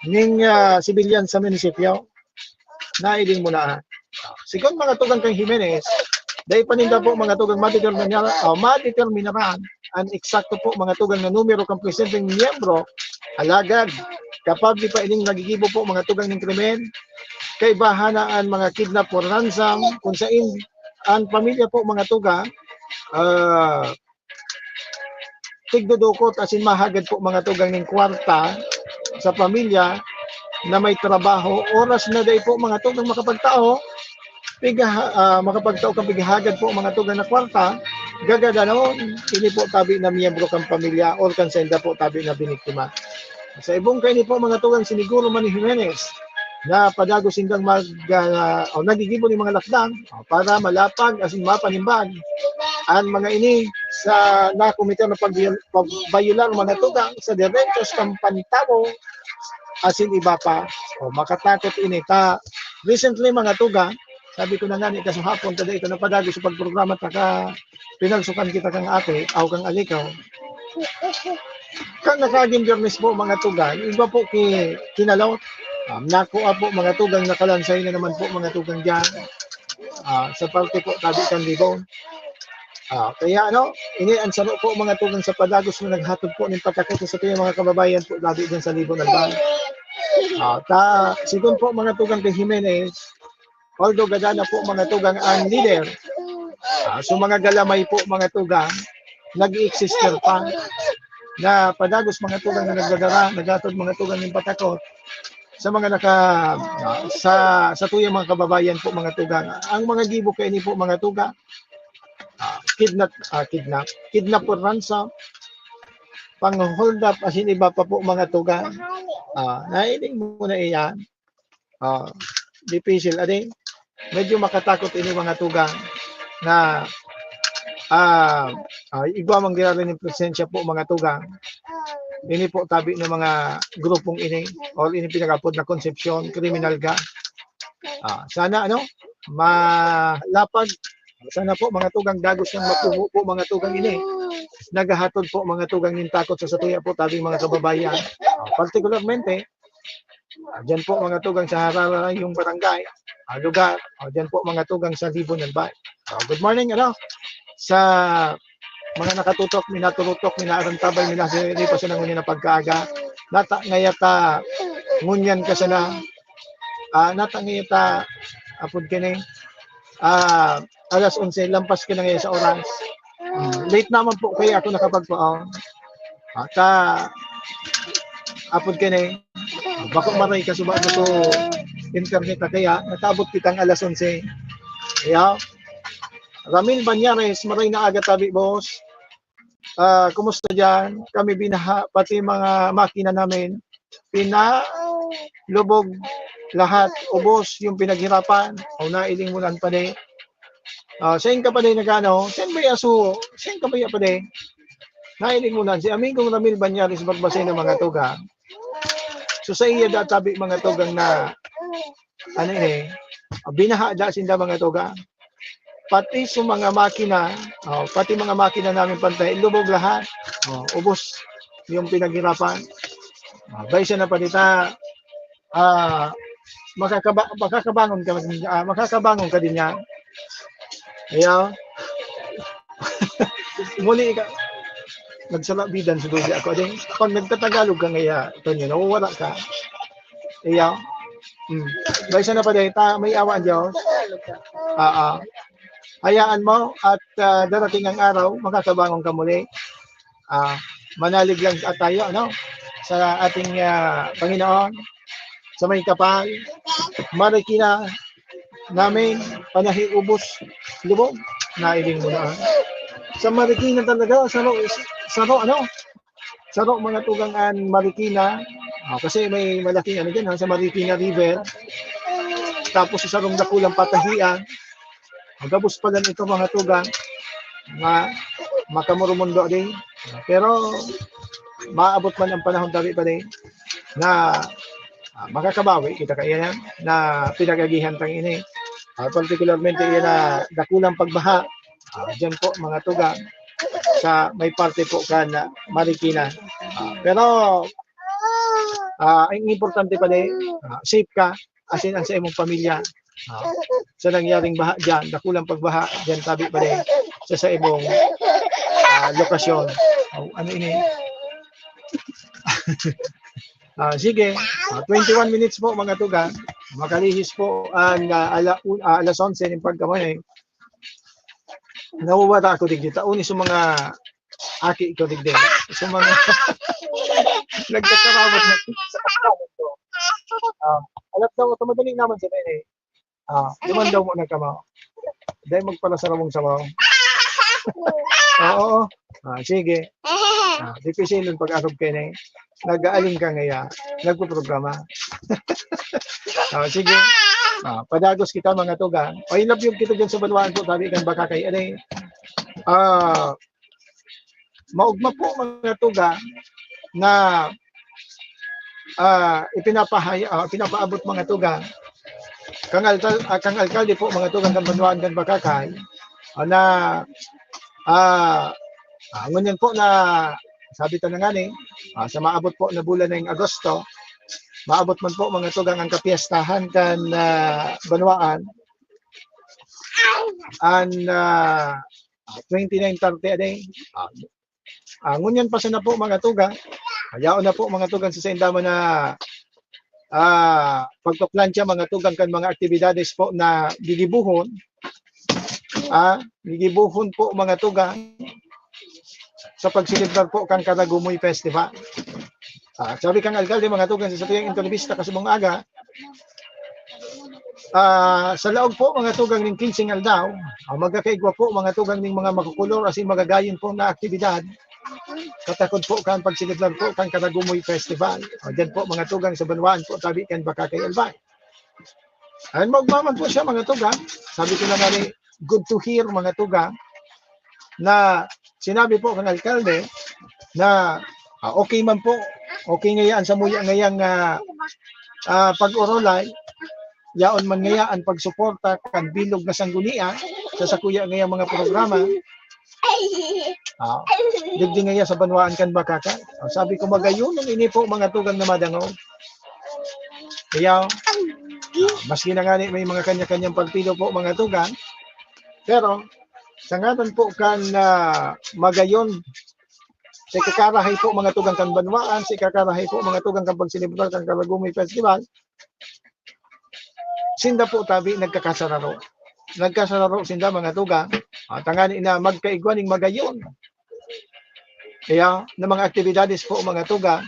ning, ah, sibilyan sa munisipyo. Naiding mo na. Sigon, mga tugang, kang Jimenez, dai pa ninda po, mga tugang, madeterminar-, ah, madeterminaran an eksakto po, mga tugang, na numero kan presenteng miyembro. Alagad, kapable pa ining nagigibo po, mga tugang, ning krimen, kaibahan na an mga kidnap for ransom, kung sain an pamilya po, mga tugang, ah, tigdudukot, asin mahagad po, mga tugang, ning kwarta sa pamilya na may trabaho. Oras na dai po, mga tugang, makapagtao, pigaha-, ah, makapagtao kan pighahagad po, mga tugang, na kwarta, gagadanon, ini po tabi na miyembro kan pamilya or kan sainda po tabi na biniktima. Sa ibong kaini po, mga tugang, siniguro man ni Jimenez na padagos sindang mag-, ah, o nagigibo nin mga lakdang, o, para malapag asin mapanimbag an mga ini sa nakomiter na pagbayol-, pagbayolar, mga tugang, sa derechos kan pantawo asin iba pa. O, makatakot ini ta. Recently, mga tugang, sabi ko na nga ni, kasuhapon, kada ito napadagos sa pagprograma, taka pinagsukan kita kang ate, aw kang alikaw. Kan nakagin Biyernes po, mga tugang, iba po ki-, kinalaw. Um, nakuha po, mga tugang, nakalansay na naman po, mga tugang, diyan. Ah, sa parte po, tabi kan Libon. Ah, kaya ano, ini ang saro po, mga tugang, sa padagos na naghatod po nin patakot sa satuyang mga kababayan po, tabi diyan sa Libon, Albay. Ah, ta, sigon po, mga tugang, kay Jimenez, although gadan na po, mga tugang, ang leader, ah, so mga galamay po, mga tugang, nag-i-exist pa na padagos, mga tugang, na nagdadara, naghatod, mga tugang, nin patakot sa mga naka-, ah, sa, satuyang mga kababayan po, mga tugang. Ang mga gibo kaini po, mga tugang, ah, kidnap, ah, kidnap, kidnap for ransom, pang-hold up, asin iba pa po, mga tugang. Ah, nahiling mo na iyan. Ah, dipisil. Adi, medyo makatakot ini, mga tugang, na, ah, ah, igwa man giraray nin presensya po, mga tugang. Ini po tabi ng mga grupong ini or ini pinag-apod na Concepcion, kriminal ga. Ah, sana, ano, malapag. Sana po, mga tugang, dagos ng mapuho po, mga tugang, ini naghahatod po, mga tugang, nin takot sa satuya po tabing mga kababayan. Ah, partikularmente, ah, diyan po, mga tugang, sa hararayong barangay, ah, lugar. Ah, diyan po, mga tugang, sa Libon, Albay. Ah, good morning, ano, sa mga nakatutok, minaturutok, minaarantabay, minasiripa sa nangunyan na pagkaaga. Nata ngayata ngunyan ka sana. Ah, nata ngayata, apod ka na eh. Ah, alas onse, lampas ka na ngayon sa oras. Hmm, late naman po kaya ako nakapagpaon. At, ah, apod ka na eh. Bako maray ka suba ko sa internet na kaya, nakaabot kitang alas onse. Kaya, Ramil Banyares, maray na aga tabi, boss. Ah, kumusta diyan? Kami binaha, pati mga makina namin, pinalubog lahat, ubos yung pinaghirapan. O, nailing mo lang pala eh. Ah, sain ka pala eh nag-ano? Sain ba yung aso? Sain ka ba yung pala eh? Nailing mo lang. Si Amigong Ramil Banyares Barbacena, mga tugang. So, sa iya da tabi, mga tugang, na, ano eh, binaha da sinda, mga tugang. Pati sa mga makina, oh, pati mga makina namin pantay, lubog lahat. Oh, ubos. yung pinaghirapan. Ah, bay siya na pa dita, ah, makakaba-, makakabangon ka, ah, makakabangon ka din niya. Ayaw. Muli ka. Nagsalabidan si Dodi ako. Ading, pag nagtatagalog ka ngaya, Tonyo, nawawala ka. Ayaw. Hmm. Bay siya na pa dahil ta, may awa ang Diyos. Ah, ah. Hayaan mo at, ah, darating ang araw, makakabangon ka muli. Ah, manalig lang at tayo, ano, sa ating, ah, Panginoon, sa may kapal, Marikina namin, panahi ubos, lubog, nailing mo na. Sa Marikina talaga, saro, saro, ano, saro mga tugang an Marikina. Ah, kasi may malaking ano dyan, ha, sa Marikina River. Tapos sa sarong dakulang patahian. Ang gabos pala nito mga tugang, ma-, makamurumundo din. Pero maabot man ang panahon, tabi pa din, na, ah, makakabawi kita kaiyan na pinag-agihan tang ini. Ah, particularmente, iyan na dakulang pagbaha. Ah, dyan po, mga tugang, sa may parte po kan, ah, Marikina. Ah, pero, ah, ang importante pa din, ah, safe ka, asin ang sa imong pamilya. Ah, sa nangyaring baha dyan, dakulang pagbaha dyan, tabi pa din, sa, sa imong, ah, lokasyon. Oh, ano ini? Ah, sige. Ah, twenty-one minutes po, mga tugang. Makalihis po ang, ah, ala-, un-, ah, alas onse ng pagkamay. Nawawala ako digdi. Taon sa mga aki ko digdi. Sa mga nagkakarawat na. Ah, alat daw, ito madali naman sila eh. Ah, duman daw muna ka, ma. Dahil magpala sa rawang sabaw. Oo. Ah, sige. Ah, dipisilon pag-arog kayo na eh. Nag-aaling ka ngaya. Nagpo-programa. Ah, sige. Ah, padagos kita, mga tugang. Ay, love you kita dyan sa Banwaan po. Sabi kan baka kay, ano eh. Ah, maugma po, mga tugang, na, ah, ipinapahaya-, ah, pinapaabot, mga tugang, kang alkal-, ah, kang alkalde po, mga tugang, kan Banwaan kan Bacacay, ah, na, ah, ah, ngunyan po na, sabi ta na ngani, ah, sa maabot po na bulan ng Agosto, maabot man po, mga tugang, ang kapiestahan kan, ah, Banwaan, an, ah, ah, twenty-nine thirty a day. Ah, ah, ngunyan pa sana po, mga tugang. Yaon na po, mga tugang, sa saindama na, ah, pagpaplantya, mga tugang, kan mga aktibidades po na gigibuhon. Ah, gigibuhon po, mga tugang, sa pagselebrar po kan Karagumoy Festival. Ah, sabi kang alkalde, mga tugang, sa satuyang entrevista kasubong aga, ah, sa laog po, mga tugang, ning kinseng aldaw, ah, magkakaigwa po, mga tugang, ning mga makukulor asin magagayon po na aktibidad. Katakod po kan pagselebrar po kan Karagumoy Festival. Ah, dyan po, mga tugang, sa Banwaan po, tabi kan Bacacay, Albay. Ayan, magmaman po siya, mga tugang. Sabi ko na nga ni, good to hear, mga tugang, na sinabi po kan alkalde na, ah, okay man po, okay ngayaan sa muya ngayang, ah, ah, pag-orolay, yaon man ngayaan pagsuporta kan bilog na sanggunian sa sakuya ngayang mga programa. Ah, digdi ngaya sa Banwaan kan Bacacay. Ah, sabi ko, magayon ang ini po, mga tugang na madangog. Kaya, ah, maski na nga ni may mga kanya-kanyang partido po, mga tugang, pero sa ngaran po kan, ah, magayon, sa ikakarahay po, mga tugang kan Banwaan, sa ikakarahay po, mga tugang kan pagselebrar kan Karagumoy Festival, sinda po tabi nagkakasararo. Nagkasararo sinda, mga tugang. Ah, tangani na magkaigwa ning magayon. Kaya, na mga aktibidades po, mga tugang,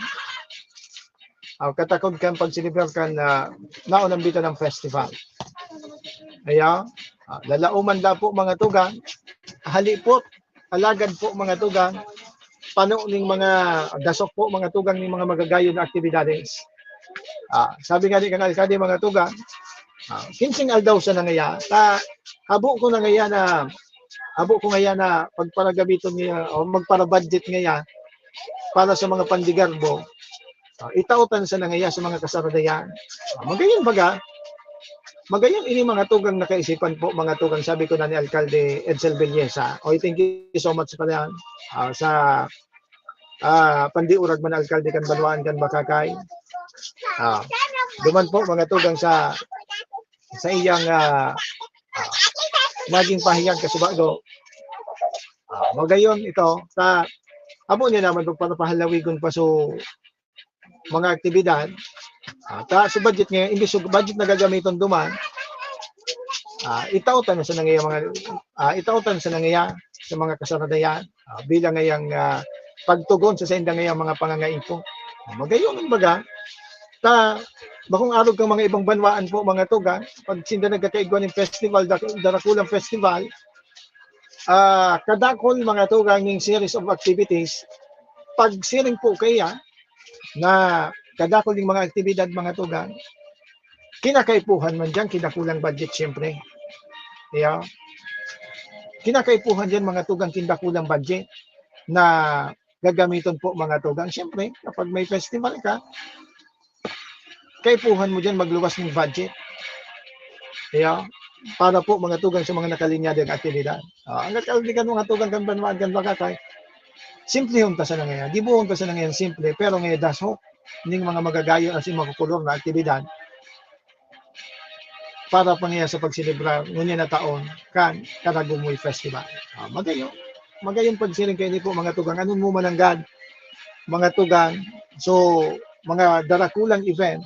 ah, katakod kan pagselebrar kan, ah, naunang bita ng festival. Kaya, ah, lalauman da po, mga tugang, halipot, alagad po, mga tugang, pano ning mga dasok po, mga tugang, ning mga magagayon na aktibidades. Ah, sabi nga ni kang alkalde, mga tugang, ah, kinseng aldaw sa nangaya, ta, habo ko na ngaya na, habo ko ngaya na pagparagamiton niya o magpara-budget ngaya para sa mga pandigarbo. Ah, itaotan sa nangaya sa mga kasaradayan. Ah, magayon baga, magayon ini mga tugang na kaisipan po, mga tugang, sabi ko na ni Alkalde Edsel Belleza. Oy, thank you so much pala, ah, sa ah, pandiurag man alkalde kan banwaan kan Bacacay. Ah, duman po, mga tugang, sa, sa iyang, ah, ah, naging pahayag kasubago. Ah, magayon ito, ta, amo niya naman pagpapahalawigon pa so mga aktibidad. Ah, ta, so budget ngayon, imbis so budget na gagamiton duman, ah, itao ta na sa nangyayang mga, ah, itao ta na sa nangyayang, sa mga kasaradayan, ah, bilang ngayang, ah, pagtugon sa saindang ngayang mga pangangaipo. Ah, magayon, baga, ta, bakong arog kang mga ibang banwaan po, mga tugang, pag sinda nagkakaigwa ning festival, dak-, darakulang festival, ah, kadakol, mga tugang, ning series of activities, pag siring po kaya na kadakol ning mga aktibidad, mga tugang, kinakaipuhan man diyan, kinakulang budget, siyempre. Yeah. Kinakaipuhan diyan, mga tugang, kindakulang budget na gagamiton po, mga tugang. Siyempre, kapag may festival ka, kaipuhan mo diyan magluwas ng budget. Kaya, para po, mga tugang, sa mga nakalinya ding aktibidad. Ah, ang kakaldikan, mga tugang, kan banwaan kan Bacacay, simplehon ta sana ngayon. Gibohon ta sana ngayon simple, pero ngayon dashok ning mga magagayon asin makukulor na aktibidad para pa ngayon sa pagselebrar ngunyan na taon kan Karagumoy Festival. Ah, magayon, magayon pagsiring kaini po, mga tugang. Ano mo mananggad, mga tugang? So, mga darakulang event,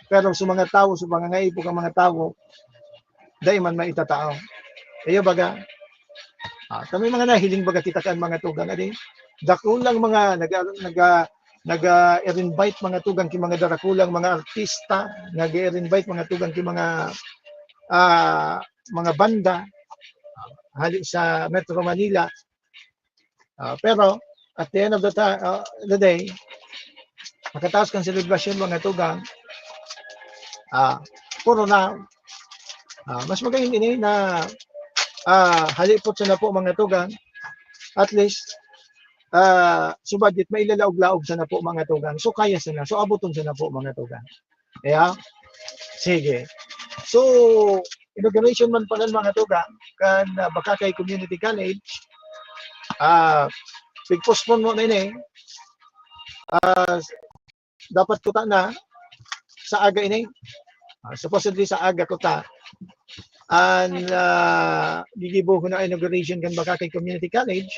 pero sa mga tawo, sa mga ngaipo kan mga tawo, dai man maitatao. Iyo baga, ah, kami mga nahiling baga kita kan mga tugang, adi, dakulang mga naga-, naga-, naga-invite, mga tugang, ki mga darakulang mga artista, nag-invite, mga tugang, ki mga, ah, mga banda, ah, hali sa Metro Manila. Ah, pero at the end of the ti-, ah, the day, pagkatapos kan selebrasyon, mga tugang, ah, puro na, ah, mas magayon ini na, ah, halipot sana po, mga tugang, at least, ah, so budget mailalaog-laog sana po, mga tugang. So kaya sana, so aboton sana po, mga tugang. Yeah? Sige. So, inauguration man pala, mga tugang, kan, ah, Bacacay Community College, ah, pig-postpone mo na ini. Ah, dapat kuta na sa aga ini. Ah, supposedly sa aga kuta. An, ah, gigibohon na inauguration kan Bacacay Community College.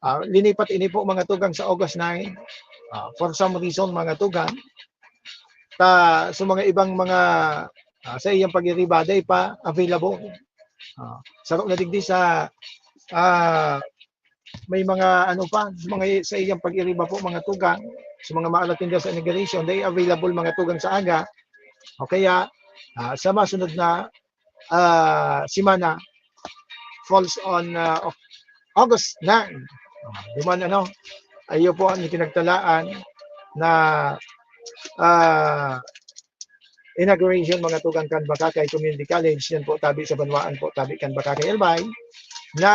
Ah, linipat ini po, mga tugang, sa August nine. Ah, for some reason, mga tugang, ta, sa mga ibang mga, ah, sa iyang pag-iriba, dai pa available. Ah, saro na digdi sa, ah, may mga ano pa, mga sa iyang pag-iriba po, mga tugang, sa mga maalatinda sa inauguration, dai available, mga tugang, sa aga. O kaya, ah, sa masunod na, ah, semana, falls on, ah, Au-, August nine. Ah, duman, ano, ayo po ang ipinagtalaan na, ah, inauguration, mga tugang, kan Bacacay Community College, yan po, tabi sa banwaan po, tabi kan Bacacay, Albay, na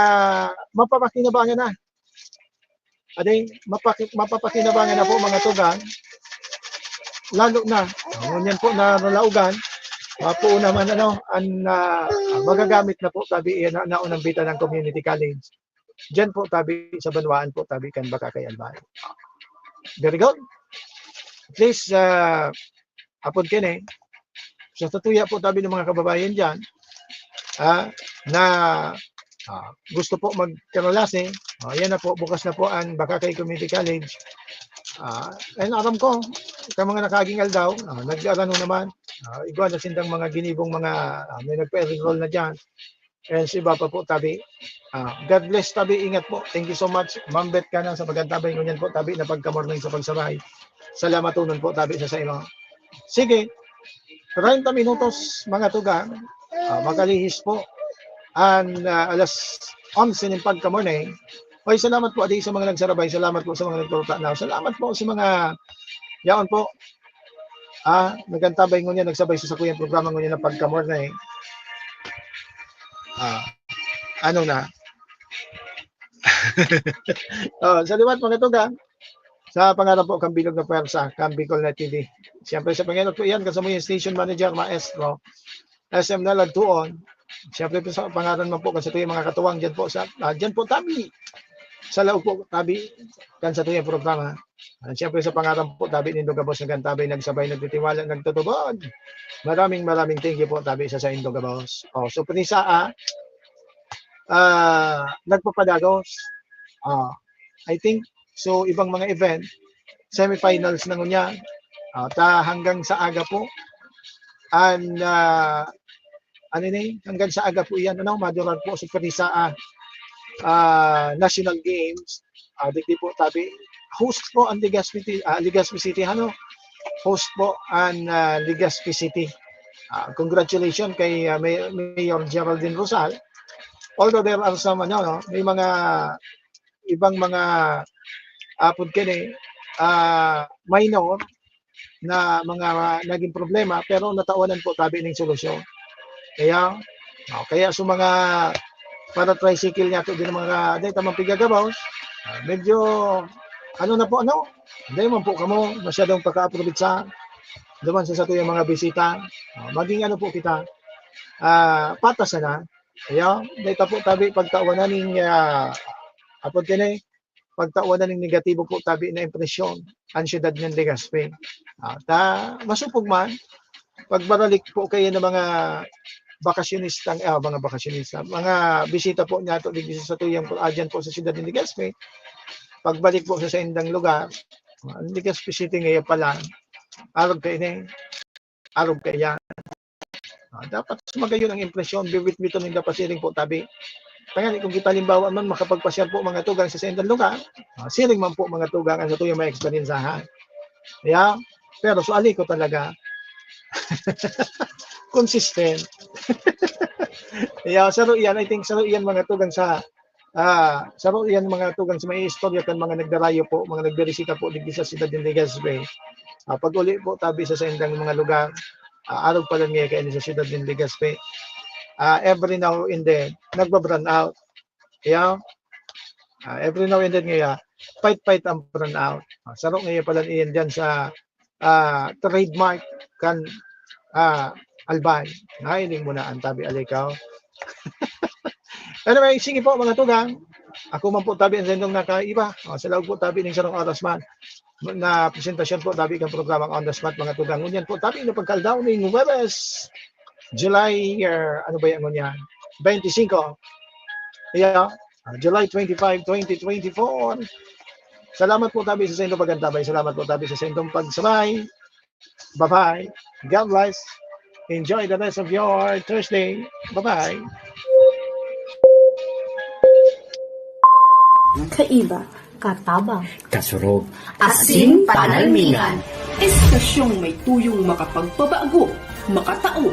mapapakinabangan na. Ading mapaki-, mapapakinabangan na po, mga tugang, lalo na, ngunyan po na nalaogan, mapuo naman, ano, an, ah, magagamit na po, tabi, yan, na, naunang bita ng community college. Diyan po, tabi, sa banwaan po, tabi kan Bacacay, Albay. Very good. At least, ah, apod kini, sa tatuya po, tabi, ng mga kababayan diyan, ah, na, ah, gusto po magkaralase, ah, yan na po, bukas na po ang Bacacay Community College. Ah, and aram ko, ka mga nakaaging aldaw, ah, nag-arano naman, ah, igwa na sindang mga ginibong mga, ah, may nagpa-enroll na diyan. And sa iba pa po, tabi. Ah, God bless, tabi. Ingat po. Thank you so much, Ma'am Beth Canan, sa pag-antabay ngunyan po, tabi, na pagkamorning sa pagsabay. Salamaton po, tabi, sa, sa imo. Sige, treinta minutos, mga tugang. Ah, makalihis po. An, ah, alas onse nin pagkamorning. Oy, salamat po, adi, sa mga nagsarabay. Salamat po sa mga nagturutanaw. Salamat po sa mga yaon po. Ah, nag-antabay ngunyan, nagsabay sa sakuyang programa ngunyan na pagkamorning. Ah, ano na? Oh, sa liwat, mga tugang, sa pangalan po kan bilog na pwersa, kan Bicol Net T V. Siyempre, sa pangenot po yan, kasama yung station manager, maestro, S M Naladtuon. Siyempre po, sa pangalan man po, kasi ito yung mga katuwang dyan po sa, ah, dyan po, tabi. sa laog po tabi kan satuyang programa. At siyempre sa pangaran po tabi nindo gabos nag-antabay, nagsabay, nagtitiwala, nagtutubod. Maraming, maraming thank you po tabi sa saindo gabos. Oh, so Prinsa, ah, ah, nagpapadagos. Ah, I think so ibang mga event, semifinals na ngunyan. Ah, ta hanggang sa aga po. And ah, ano ni, hanggang sa aga po iyan, ano, madurar po si Prinsa, ah, ah, National Games. Ah, digdi po tabi, host po ang Legazpi City, ah, Legazpi City, ano? Host po ang ah, Legazpi City. Ah, congratulations kay ah, May- Mayor Geraldine Rosal. Although there are some, ano, no, may mga ibang mga apod kini, ah, minor na mga naging problema, pero natawanan po tabi ning solusyon. Kaya, oh, kaya sa mga para tricycle niya to din mga dahil tamang pigagabaw, ah, medyo ano na po, ano, dahil man po kamo masyadong pagka-approbitsa duman sa satuyang mga bisita. Ah, maging ano po kita, ah, patas na. Kaya, dahil ta po tabi pagtawanan ning ah, apod kini, pagtawanan ning negatibo po tabi na impresyon ang siyudad ng Legazpi. At ah, masupog man, pagbaralik po kayo ng mga bakasyonista, ah, mga bakasyonista, mga bisita po niya to digdi sa tuyang po, ah, dyan po sa siyudad ng Legazpi. Pagbalik po sa saindang lugar, ang Legazpi City ngayon pala, arog kayo na eh. Arog kaya. Ah, dapat magayon ang impresyon, bibitbiton ninda pasiring po tabi. Tangan kung kita halimbawa man makapagpasyal po mga tugang sa saindang lugar, ah, siring man po mga tugang ang satuyang mga eksperyensahan. Yeah? Pero suali ko talaga. Consistent. Yeah, saro iyan, I think saro iyan mga tugang sa ah, saro iyan mga tugang sa may istorya kan mga nagdarayo po, mga nagbirisita po digdi sa siyudad ng Legazpi. Ah, pag-uli po tabi sa saindang mga lugar, ah, arog pa lang ngayon kayo sa siyudad ng Legazpi. Ah, every now and then, nagba-brownout. Kaya, ah, every now and then ngayon, fight-fight ang brownout. Ah, saro ngayon pala iyan dyan sa ah, trademark kan ah, Albay. Nahiling mo na ang tabi alikaw. Anyway, sige po mga tugang. Ako man po tabi ang sendong nakaiba. O, sa laog po tabi ng sarong oras man na presentasyon po tabi kang programang On the Spot mga tugang. Ngunyan po tabi na pagkaldaw ning Huwebes, July, er, ano ba yan ngunyan? twenty-five. Yeah, ah, July twenty-five, twenty twenty-four. Salamat po tabi sa sendong pagkantabay. Salamat po tabi sa sendong pagsabay. Bye-bye. God bless. Enjoy the rest of your Thursday. Bye-bye. Kaiba, katabang, kasurog, asin panalmingan. Estasyong may tuyong makapagpabago, makatao,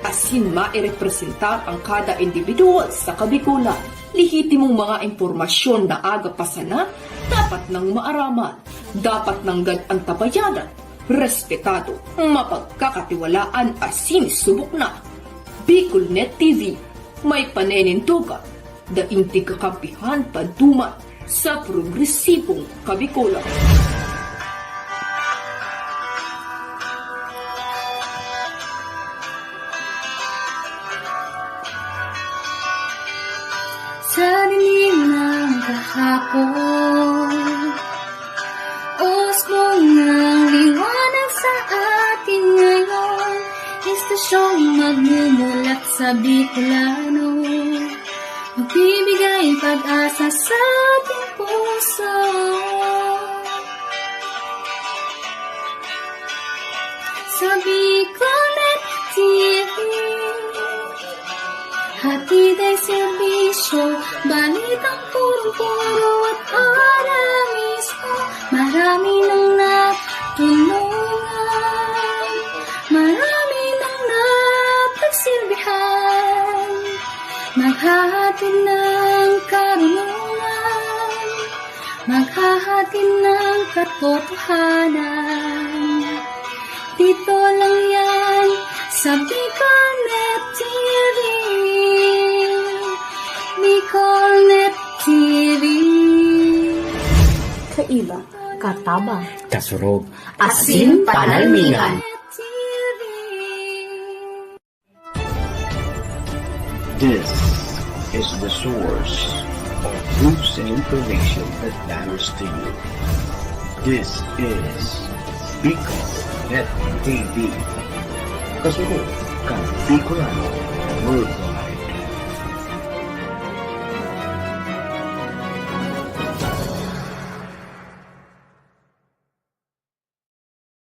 asin mairepresentar ang kada individual sa Kabikolan. Lehitimong mga impormasyon na aga pa sana, dapat nang maaraman, dapat nang gad-antabayanan, respetado, mapagkakatiwalaan asin subok na. Bicolnet T V, may panenindugan, daing tigkakampihan paduman sa progresibong Kabikolan. Sa dilim ng kahapon, usbong ng liwanag sa atin ngayon. Estasyong magmumulat sa Bicolano, magbibigay pag-asa sa ating puso. Sa Bicolnet T V, hatid ay serbisyo, balitang purong-puro at para mismo. Marami nang natulungan, marami nang napagsilbihan. Maghahatid ng karunungan, maghahatid ng katotohanan. Dito lang yan sa Bicolnet T V. Bicolnet T V. Kaiba, katabang, kasurog, asin panalmingan. T V. This is the source of News and information that matters to you. This is Bicol Net T V. Kasunod kan Bicolano Worldwide.